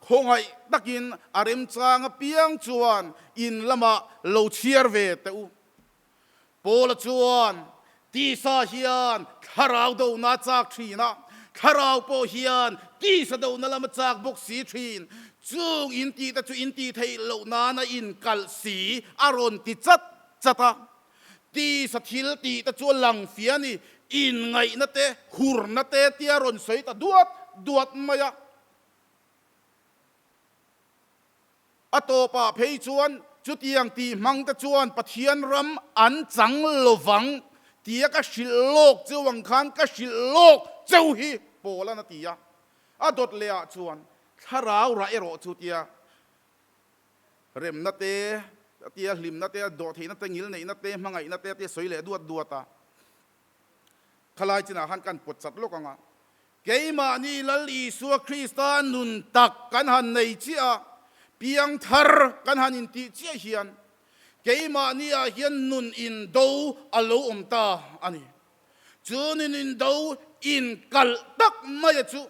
khawngaih takin a remchang apiang chuan in lamah lo chhiar ve teh u. Paula chuan, Tisa hian thlarau dona a chak thin a, thlarau pawh hian tisa dona lam a chak bawk si thin. Chung intihte chu intih theih loh nana inkalh si a rawn ti chat chat a. Tisa thil tih te chu a lang fia a ni, inngaihna te, hurna te tia rawn sawi ta duat duat mai a. A tawpah phei chuan chutiang tih hmang te chuan Pathian ram an chang lovang tia ka hrilh lawk cheu ang khan ka hrilh lawk cheu hi Paula'n a ti a. A dawt lehah chuan thlarau rah erawh chu tia Remna te, a tia hlimna te, dawhtheihna te, ngilneihna te, hmangaihna te a tia sawi leh duat duat a. Khalai chinah khan kan pawt chat lawk ang a. Keimahni Lal Isua Krista nun tak kan han nei chiah a, piang thar kan han intih chiah hian keimahni ah hian nun indo a lo awm ta a ni. Chu nun indo inkalh tak maia chu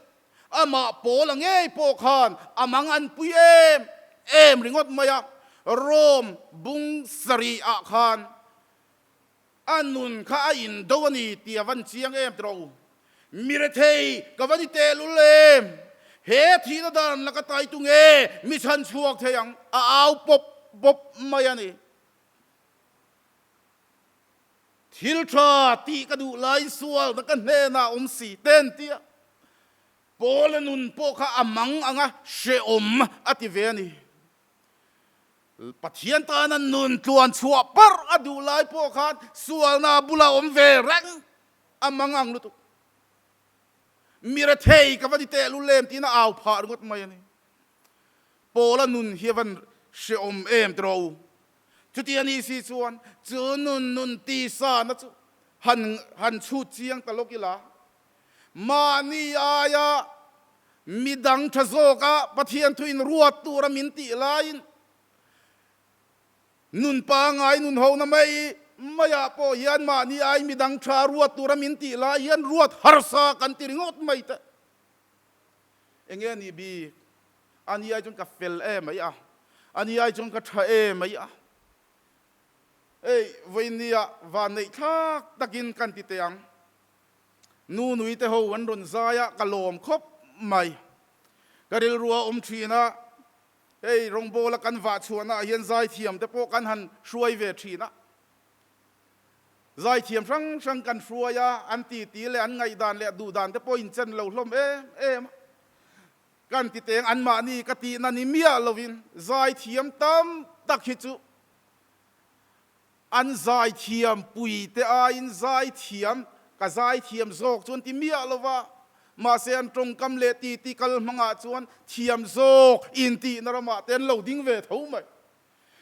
Amah Paula ngei pawh khan a mang an pui em em ringawt mai a, Rome bung sarih ah khan a nun kha a indo a ni tih a van chiang em tiraw u. Mi rethei ka va ni tehlul em? He thihna dan laka tai tu nge mi chhan chhuak thei ang? A au pawp pawp mai a ni. Thil tha tih ka duh laiin sualna ka hnenah awm si ten tia Paula nun pawh kha a mang anga hrehawm a ti ve a ni. Pathian tana nun tluan chhuah parh a duh lai pawh khan sualna a bulah awm ve reng a mang ang lutuk. Mi rethei ka va ni teh lul em tiin a au phah ringawt mai a ni. Paula nun hi a van hrehawm em tiraw u? Chuti a nih si chuan chu nun nun tisana chu han han chhut chiang ta lawk ila, mahni aia midang tha zawka Pathian thuin ruat tura min tih laiin nun pangngai nun hona mai maiah pawh hian mahni ai midang tha ruat tura min tih lai hian ruat harsa kan ti ringawt mai te. Enge a nih bik? Ani ai chuan ka fel em mai a, ani ai chuan ka tha em mai a. Ei, vawinia van neih thlak takin kan ti teh ang. Nu nui te ho an rawn zai a, ka lawm khawp mai. Ka rilru a awm thin a, hei rawngbawla kan vah chhuahnaah hian zaithiam te pawh kan han hruai ve thin a. Zaithiam hrang hrang kan hruai a, an titi leh an ngaihdan leh duhdan te pawh inchen lo hlawm em em a. Kan ti teng anmahni ka tihna ni miah lovin zaithiam tam tak hi chu an zaithiam pui te aiin zaithiam ka zaithiam zawk chu an ti miah lova, mahse an tawngkam leh titi kal hmangah chuan thiam zawk intihna ramah te an lo ding ve tho mai.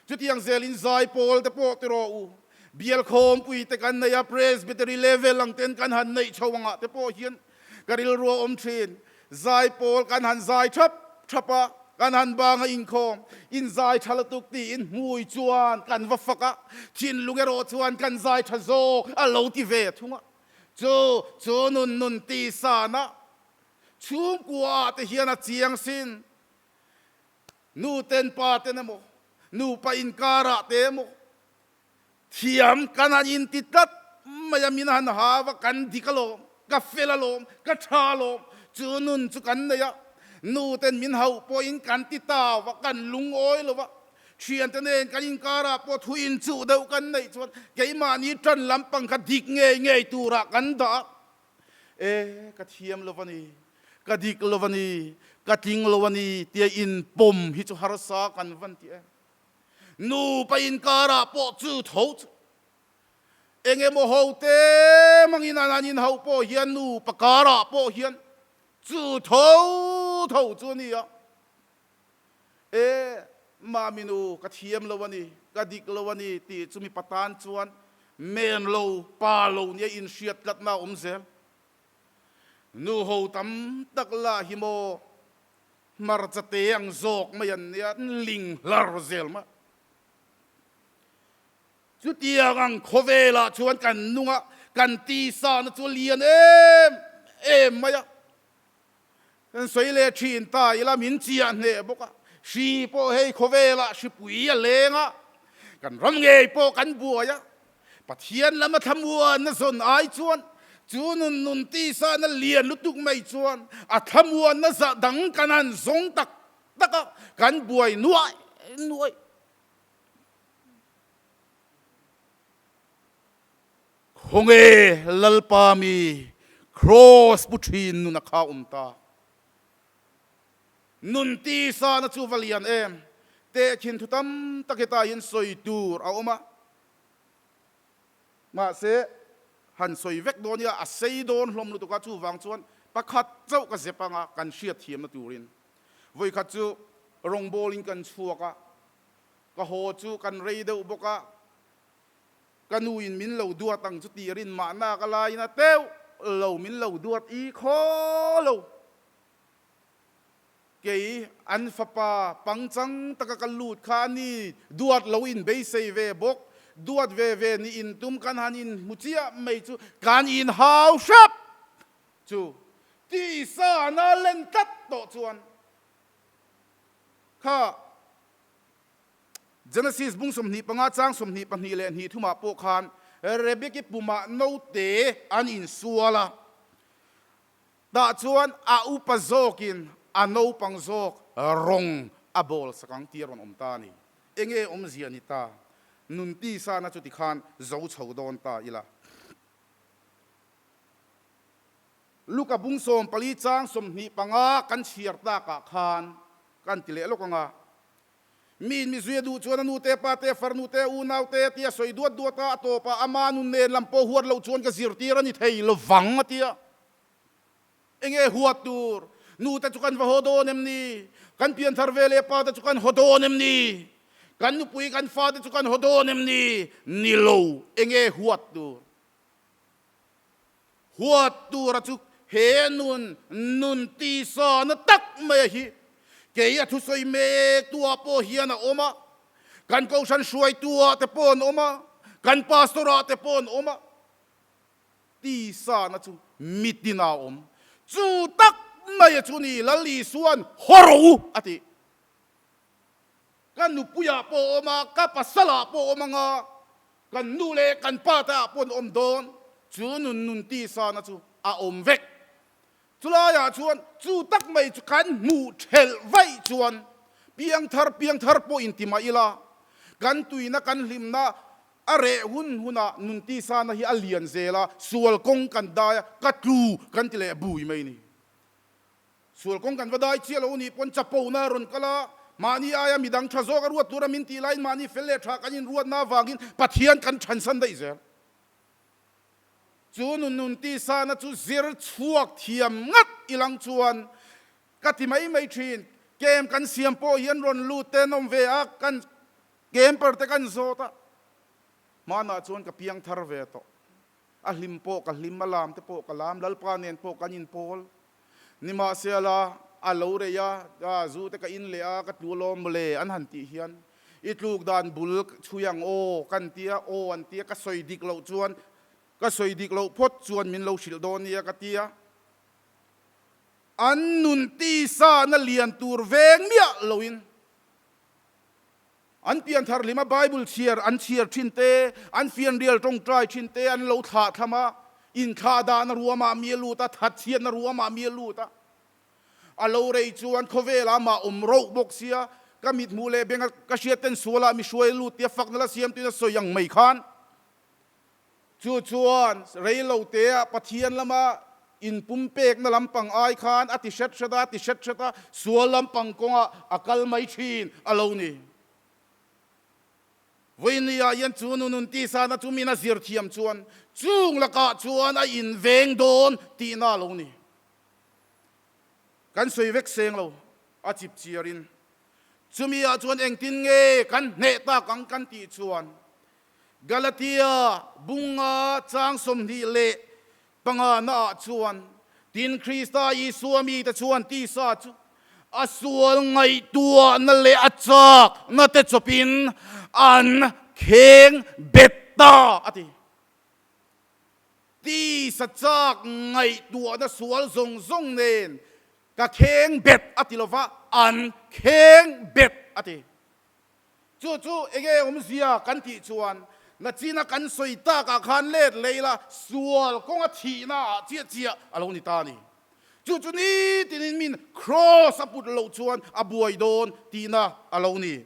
Chutiang zelin zaipawl te pawh ti rawh u, bial khawmpui te kan nei a, Presbytery level ang ten kan han neih chho angah te pawh hian ka rilru a awm thin. Zaipawl kan han zai thap thap a, kan han bang a inkhawm, in zai tha lutuk tiin hmui chuan kan va fak a, thinlung erawh chuan kan zai tha zawk a lo ti ve thung a. Chu chu nun nun tisana chhungkua ah te hian a chiang sin. Nu ten pa ten emaw, nupa inkarah te emaw thiam kan han inti tlat mai a, min han hau a, kan dik alawm, ka fel alawm, ka tha alawm, chu nun chu kan nei a, nu ten min hauh pawhin kan ti tau a, kan lungawi lo va, thiante nen kan inkarah pawh thu inchuh deuh kan neih chuan keimahni tan lampang kha dik ngei ngei turah kan dah a. E, ka thiam lo a ni, ka dik lo a ni, ka tling lo a ni tia inpawm hi chu harsa kan van ti em? Nupa inkarah pawh chu tho chu eng emaw ho te mangin an an inhauh pawh hian nupa karah pawh hian chu tho tho chu a ni a. E, Mami nu, ka thiam lo a ni, ka dik lo a ni tih chu mipa tan chuan men lo, pa lo nia inhriat tlatna a awm zel. Nu ho tam tak lah hi maw hmarcha te ang zawk mai an nia, an ling hlar zel mah. Chutiang ang khawvelah chuan kan nunga kan tisa na chu a lian em em mai a. Kan sawi leh thin ta ila min chiah hneh bawk a, hri pawh hei khawvelah hripui a leng a, kan ram ngei pawh kan buai a, Pathian lama thlamuanna zawn ai chuan chu nun nun tisa na lian lutuk mai chuan a thlamuanna zah dang kan han zawng tak tak a, kan buai nuai nuai. Khawnge Lalpa mi Kraws pu thin nun a kha awm ta. Nun tisa na chu va lian em? Tehkhin thu tam tak hetah hian sawi tur a awm a. Mahse, han sawi vek dawn ila a sei dawn hlawm lutuk a, chuvang chuan pakhat chauh ka zep anga kan hriatthiamna turin. Vawikhat chu rawngbawlin kan chhuak a, ka haw chu kan rei deuh bawk a, Ka nu in min lo duat ang chu tih rin mahna ka laiin a teuh lo, min lo duat i khaw lo. Kei an fapa pangchang taka ka lut kha a ni, duat lo in beisei ve bawk, duat ve ve ni in tum kan han in hmu chiah mai chu kan in hau hrep chu tisa na len tlat tawh chuan kha Genesis bung 25 chang 22 leh hnih thumah pawh khan Rebeki pumah naute an insual a, tah chuan a upa zawkin a naupang zawk rawng a bawl sak ang tih a rawn awm ta a ni. Enge awmzia ni ta? Nun tisa na chuti khan zo chho dawn ta ila. Luka bung 14 chang 25 kan chhiar takah khan kan ti leh lawk ang a. Mi in mi zui a duh chuan a nu te, pa te, farnu te, unau te tia sawi duat duat a, a tawpah ama nun nen lam pawh huat loh chuan ka zirtir a ni thei lovang a ti a. Enge huat tur? Nu te chu kan va haw dawn em ni? Kan pianthar ve leh pa te chu kan haw dawn em ni? Kan nupui kan fa te chu kan haw dawn em ni? Ni lo, enge huat tur? Huat tura chu he nun nun tisana tak mai a hi. Kei a thusawi mek tuah pawh hian a awm a, kan kohhran hruaituah te pawh an awm a, kan pastor ah te pawh an awm a. Tisana chu mitin a awm. Chu tak mai a chu ni Lal Isuan haw rawh u a ti. Ka nupuiah pawh a awm a, ka pasalah pawh a awm ang a, kan nu leh kan pa te ah pawh an awm dawn, chu nun nun tisana chu a awm vek. Chulaiah chuan chu tak mai chu kan hmuh thelh vaih chuan piangthar piangthar pawh inti mah ila, kan tuina kan hlimna a reh hun hunah nun tisana hi a lian zel a, sual kawng kan dai a, ka tlu kan ti leh bui mai a ni. Sual kawng kan va dai chiah lo nih pawn chapona a rawn kal a, mahni aia midang tha zawk a ruat tura min tih laiin mahni fel leh tha kan inruatna avangin Pathian kan thansan daih zel. Chu nun nun tisana chu zir chhuak thiam ngat ilang chuan ka ti mai mai thin. Kem kan siam pawh hian rawn lut te an awm ve a, kan camper te kan zawt a, hmanah chuan ka piang thar ve tawh. A hlim pawh ka hlim, a lam te pawh ka lam, Lalpa nen pawh kan inpawl. Nimahsela, a lo rei a, a zu te ka in leh a, ka tlu alawm mawle an han tih hian, i tluk dan bul chhui ang aw kan tia, aw an tia, ka sawi dik loh chuan, ka sawi dik loh phawt chuan min lo hrilh dawn nia ka tia. An nun tisa na lian tur veng miah loin An pianthar hlima Bible chhiar an chhiar thin te, an fianrial tawngtai thin te an lo thlah thlam a, inthlah dahna ruamah mi a lut a, thatchhiatna ruamah mi a lut a. A lo rei chuan khawvelah mah awm roh bawk sia, ka mithmuh leh benga ka hriat ten sualah mi hruai a lut tia fakna la siamtuin a sawi ang mai khan. Chu chuan rei lo teah Pathian lama inpumpekna lampang ai khan a ti hret hret a, a ti hret hret a, sual lampang kawngah a kal mai thin a lo ni. Vawinia hian chu nu nun tisana chu min a zir thiam chuan chung lakah chuan a inveng dawn tihna a lo ni. Kan sawi vek seng lo, a chip chiarin. Chumi ah chuan engtin nge kan hneh tak ang kan tih chuan Galatia bunga chang 25 na ah chuan tin Krista Isua mite chuan tisa chu a sual ngaihtuahna leh a chakna te chawpin an kheng bet ta a ti. Tisa chak ngaihtuahna sual zawng zawng nen ka kheng bet a ti lova, an kheng bet a ti. Chu chu enge awmzia kan tih chuan nachina kan sawi takah khan let lei la sual kawnga thihna ah chiah chiah a lo ni ta a ni. Chu chu nitinin min cross a put loh chuan a buai dawn tihna a lo ni.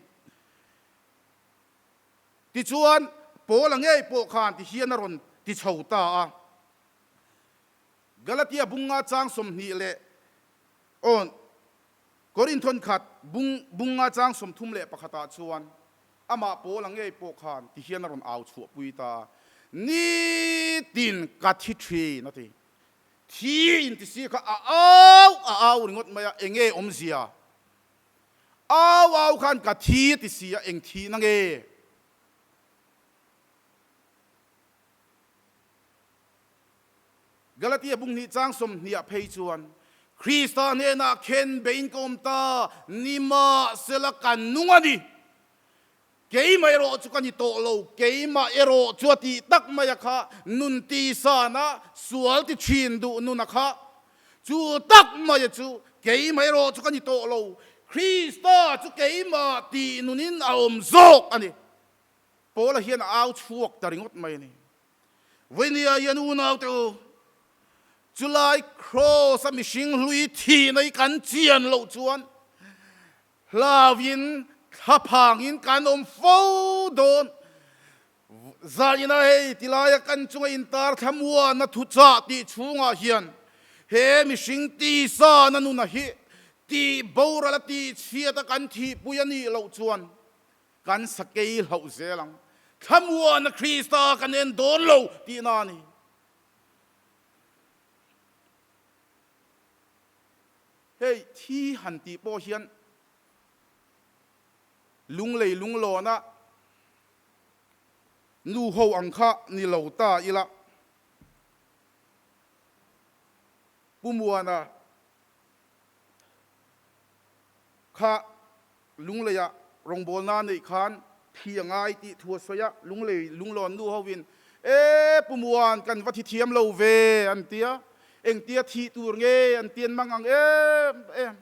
Tichuan, Paula ngei pawh khan ti hian a rawn ti chho ta a. Galatia bunga chang 20 leh aw Korinthon khat bung bunga chang 31 ah chuan amah Paula ngei pawh khan ti hian a rawn au chhuahpui ta a, Nitin ka thi thin a ti. Thi in ti si kha a au a au ringawt mai a, enge awmzia? Au au khan ka thi a ti si a, eng thihna nge? Galatia bung hnih chang 20 ah phei chuan, Krista hnenah khen bein ka awm ta, nimahsela ka nung a ni. Keimah erawh chu ka ni tawh lo, keimah erawh chu a tih tak mai a kha, nun tisana sual ti thin duh nun a kha. Chu tak mai a chu, keimah erawh chu ka ni tawh lo, Krista chu keimah tih nunin a awm zawk a ni. Paula hian a au chhuak ta ringawt mai a ni. Vawinia hian unaute u, chulai Kraws a mihring hlui thihna hi kan chian loh chuan, Hlauin thlaphangin kan awm fo dawn. Zaina hei tilaia kan chunga intar thlamuana thuchah tih chhungah hian he mihring tisana nuna hi tih boral a tih chhiat a kan thihpui a nih loh chuan kan sakei hlauh zel ang. Thlamuana Krista kan en dawn lo tihna a ni. Hei thi han tih pawh hian lunglei lunglawna nu ho ang kha ni lo ta ila. Pu Muana kha lungleia rawngbawlna neih khan thi a ngai tih thu a sawi a, lunglei lunglawn nu hovin, E Pu Muan, kan va thi thiam lo ve, an ti a. Engtia thih tur nge an ti an mang ang em em.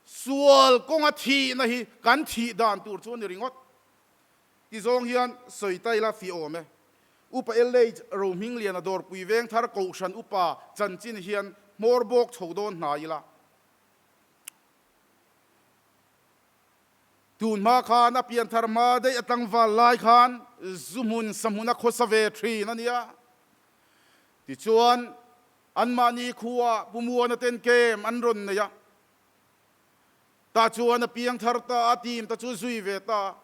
Sual kawnga thihna hi kan thih dan tur chu a ni ringawt. Ti zawng hian sawi ta ila fih awm e. Upa LH Rohmingliana Dawrpui Vengthar Kohhran Upa chanchin hian hmawr bawk chho dawn hnai ila. Tun hma khan a pianthar hma daih a tlangval lai khan zu hmun sa hmun a khawsa ve thin a nia. Tichuan, anmahni khuaa Pu Muana ten kem an rawn nei a. Tah chuan a piangthar ta a, team ta chu zui ve ta a.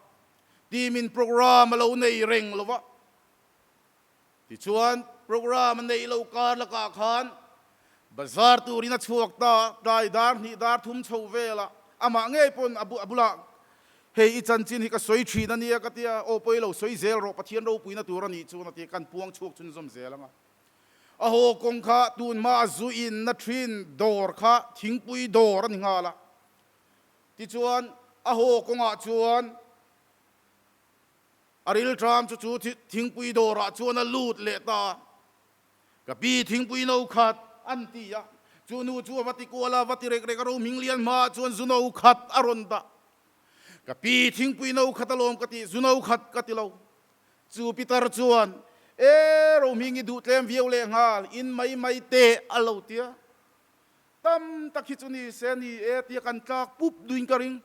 Team in programme a lo nei reng lo va. Tichuan, programme a neih loh kar lakah khan bazar turin a chhuak ta, tlai dar hnih dar thum chho velah amah ngei pawn a bulah, Hei i chanchin hi ka sawi thin a nia ka ti a, aw pawi lo sawi zel rawh, Pathian ropuina tur a nih chuan a ti a, kan puang chhuak chhunzawm zel ang a. A haw kawng kha tun hma a zu inna thin dawr kha thingpui dawr a ni nghal a. Tichuan, a haw kawngah chuan A rilṭam chu chu thingpui dawrah chuan a lut leh ta a, Ka pi thingpui no khat an ti a, chu nu chu a va ti kual a, va ti rek rek a, Rohming lian hmaah chuan zu no khat a rawn dah. Ka pi thingpui no khat alawm ka ti, zu no khat ka ti lo. Chu Peter chuan, E, Rohming i duh tlem viau leh nghal, in mai mai teh a lo ti a. Tam tak hi chu ni se ni e tia kan tlak pup duin ka ring.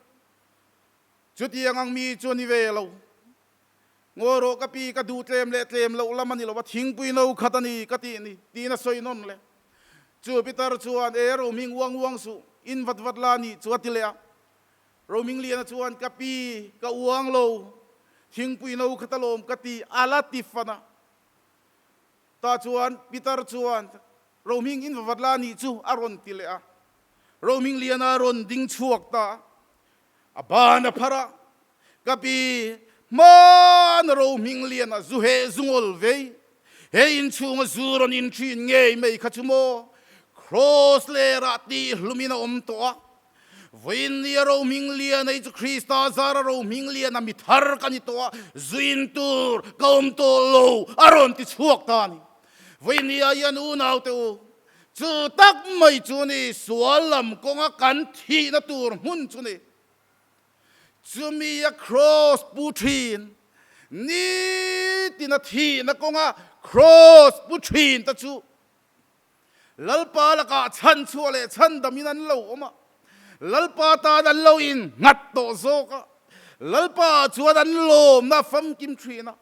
Chutiang ang mi chu a ni ve lo. Ngawi rawh ka pi, ka duh tlem leh tlem loh lam a ni lo a, thingpui no khat a ni ka tih ni, tiin a sawi nawn leh. Chu Peter chuan, E Rohming uang uang suh, in vat vat la nih chu a ti leh a. Rohming Liana chuan, Ka pi, ka uang lo, thingpui no khat alawm ka ti, a la ti fan a. Tah chuan Peter chuan, Rohming in va vat la nih chu a rawn ti leh a. Rohming Liana rawn ding chhuak ta. A ban a phar a, Ka pi, hmaan ro hming lian a zu he zungawl vei, he inchhunga zu rawn in thin ngei mai kha chu maw? Kraws lerah tih hlumin a awm tawh a, vawiin nia ro hming lian ei chu Krista zara ro hming lian a mi thar ka ni tawh a, zu in tur ka awm tawh lo a rawn ti chhuak ta a ni. Vawiin nia hian unaute u, chu tak mai chu ni sual lam kawnga kan thihna tur hmun chu ni. Chumi a kraws pu thin, nitin a thihna kawnga kraws pu thin te chu Lalpa lakah chhanchhuah leh chhandamin an lo awm a, Lalpa tan an lo innghat tawh zawk a, Lalpa chuan an lawmna a famkim thin a.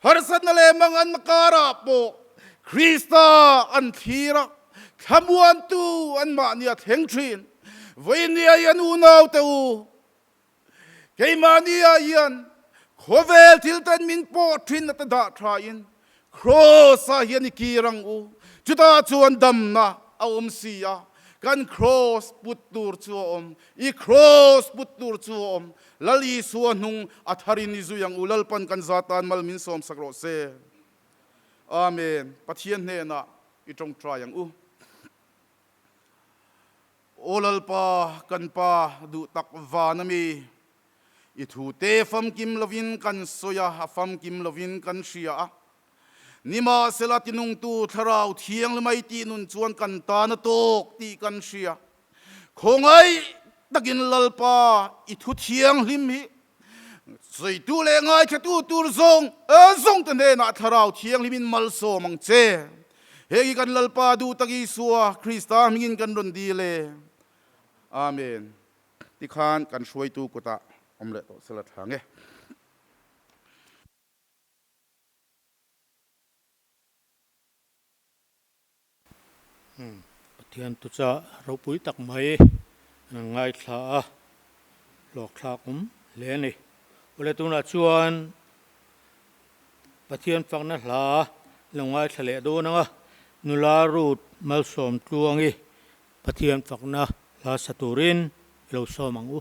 Harsatna leh manganna karah pawh Krista an thlir a, thlamuantu anmahni a thleng thin. Vawinia hian unaute u, keimahnia hian khawvel thil ten min pawh thin a ta dah thain Kraws-ah hian i kir ang u. Chutah chuan damna a awm si a, kan kraws put tur chu a awm, i kraws put tur chu a awm. Lal Isua hnung a tharin i zui ang u, Lalpan kan za tan mal min sawmsak rawh se. Amen. Pathian hnenah i tawngtai ang u. Aw Lalpa, kan Pa duh tak van a mi, i thu te famkim lovin kan sawi a, a famkim lovin kan hria a. Nimahsela tinungtu Thlarau Thianghlimai tih nun chuan kan tan a tawk tih kan hria. Khawngaih takin Lalpa i thu thianghlim hi sawitu leh ngaithlatu tur zawng zawng te hnenah Thlarau Thianghlimin malsawm ang che. Heng hi kan Lalpa duh tak Isua Krista hmingin kan rawn dil e. Amen. Tikhan kan hruaitu kutah awm leh tawh sela tha nge. Pathian tucha ropui tak mai an ngaithla a, hlawkthlak awm hle a ni. Awle tunah chuan Pathian fakna hla lo ngaithla leh dawn ang a, nula Ruth Malsawm Tluangi Pathian fakna hla sa turin i lo sawm ang u.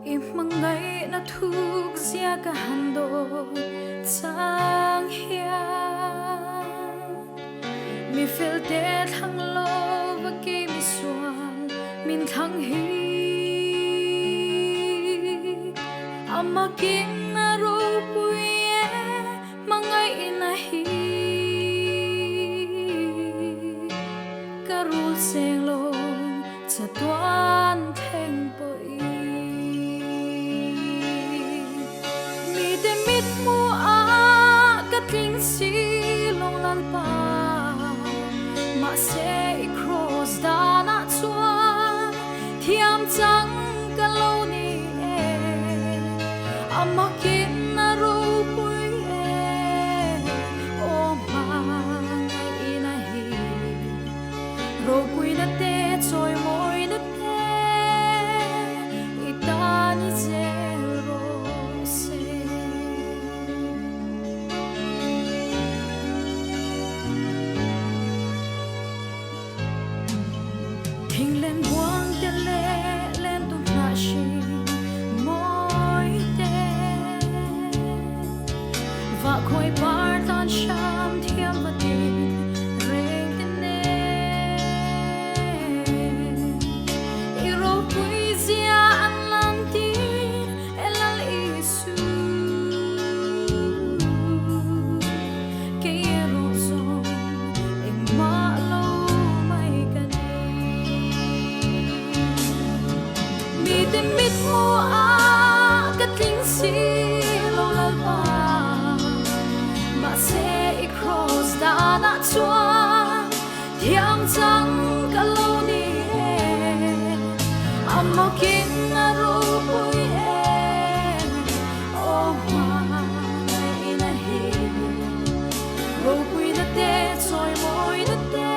I hmangaihna thuk zia ka han dawn chang hian. Mi fel te thlang lo va kei mi sual min thlang hi. Amakin a ropui e hmangaihna hi. Ka rul seng lo chatuan thleng pawhin. Mite mithmu ah ka tling si lo Lalpa, mahse i kraws danah chuan thiam chang ka lo ni e, amakin a ropui e, aw hmangaihna hi ropuina te chawimawina te i tan i zel rawh se. Thinglen buang te leh len tu hnah hring mawi te Vah khawi par tan hram thiam va tin reng te nen I ropui zia an lan tir e Lal Isu Kei erawh zawng engmah lo mai ka ni. Mite mithmu ah ka tling si lo Lalpa, mahse i kraws danah chuan thiam chang ka lo ni e. Amawkin a ropui e, aw hmangaihna hi. Ropuina te, chawimawina te.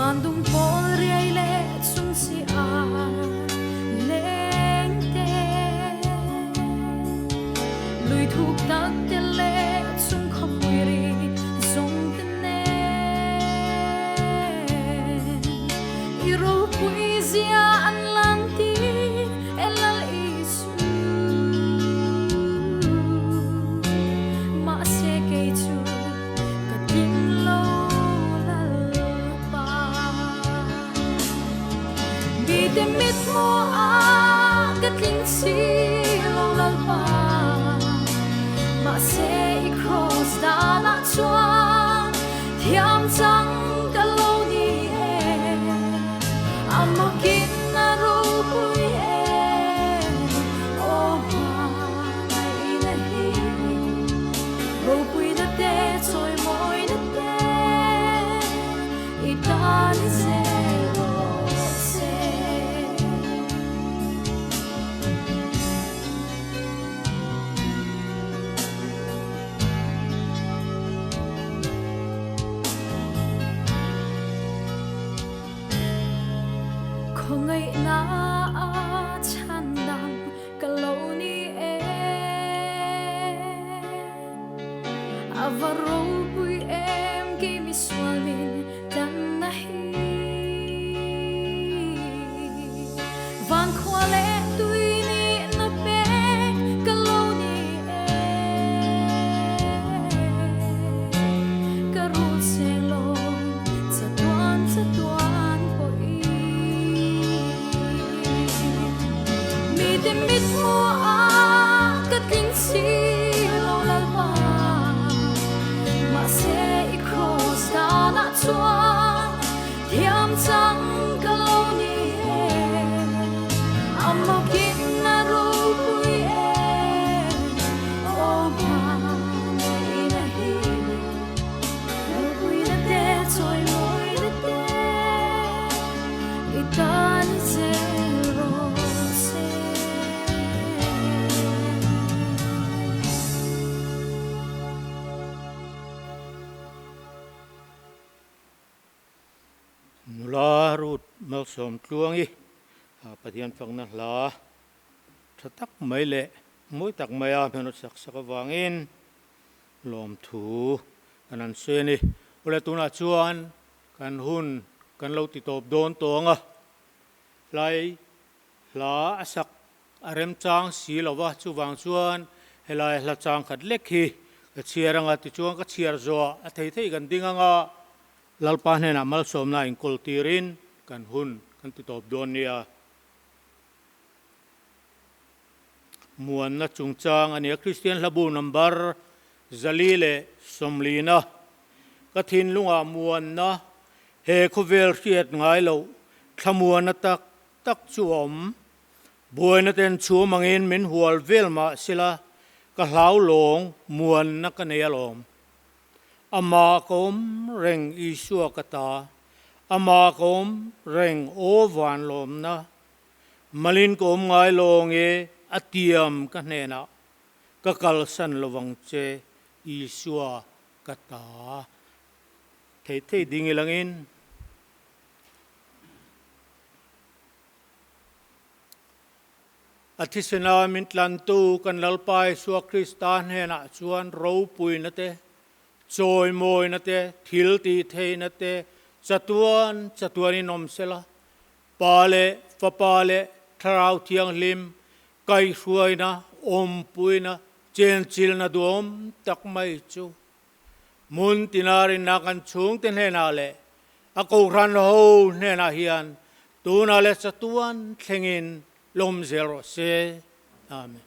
Van dung pawl riai leh chung si a leng te. Lui thuk tak te leh chung khawpui ri zawng te nen. I ropui zia an lan tir e Lal Isu. Mahse kei chu ka tling lo Lalpa. Mite mithmuh ah ka tling si lo Lalpa. Mahse i cross danah chuan thiam chang ka lo ni e. A makin a ropui e, aw hmangaihna hi. Ropuina te, chawimawina te, i tan i zel rawh se. Khawngaihna a chhandam ka lo ni e. A va ropui em kei misual min tlanna hi. Van khua leh tui nihna pek ka lo ni e. Ka rul seng lawm chatuan chatuan pawhin. Mite mithmuh ah ka tling si lo Lalpa. Mahse i cross danah chuan thiam chang ka lo ni e. A mawkin a ropui e, aw hmangaihna hi. Ropuina te, chawimawina te, i tan i zel rawh se. Nula Ruth Malsawm Tluangi Pathian fakna hla tha tak mai leh mawi tak maia hmel sak sak avangin lawmthu kan han sawi a ni. Awle tunah chuan kan hun kan lo ti tawp dawn tawng a, hlai hla a sak a remchang si lo va, chuvang chuan helai hla chang khat lek hi ka chhiar anga tichuan ka chhiar zawh a thei thei kan ding anga Lalpa hnenah malsawmna inkawl tirin kan hun kan ti tawp dawn nia. Muanna chungchang a nia Kristian hlabu number 440 ka thinlungah muanna he khawvel hriat ngai loh thlamuana tak tak chu a awm. Buaina ten chhum angin min hual vel mah sela ka hlau lawng muanna ka nei alawm. Amah ka awm reng Isua ka ta, Amah ka awm reng aw van lawmna. Malin ka awm ngai lawng e a tiam ka hnenah, Ka kalsan lovang che Isua ka ta. Thei thei ding ilangin. A thisena min tlantu kan Lalpa Isua Krista hnenah chuan ropuina te, chawimawina te, thil tihtheihna te chatuan chatuanin awm sela, Pa leh Fapa leh Thlarau Thianghlim kaihhruaina, awmpuina, chenchilna duhawm tak mai chu hmun tina rinna kan chhungte hnenah leh a Kohhran ho hnenah hian tunah leh chatuan thlengin lawm zel rawh se. Amen.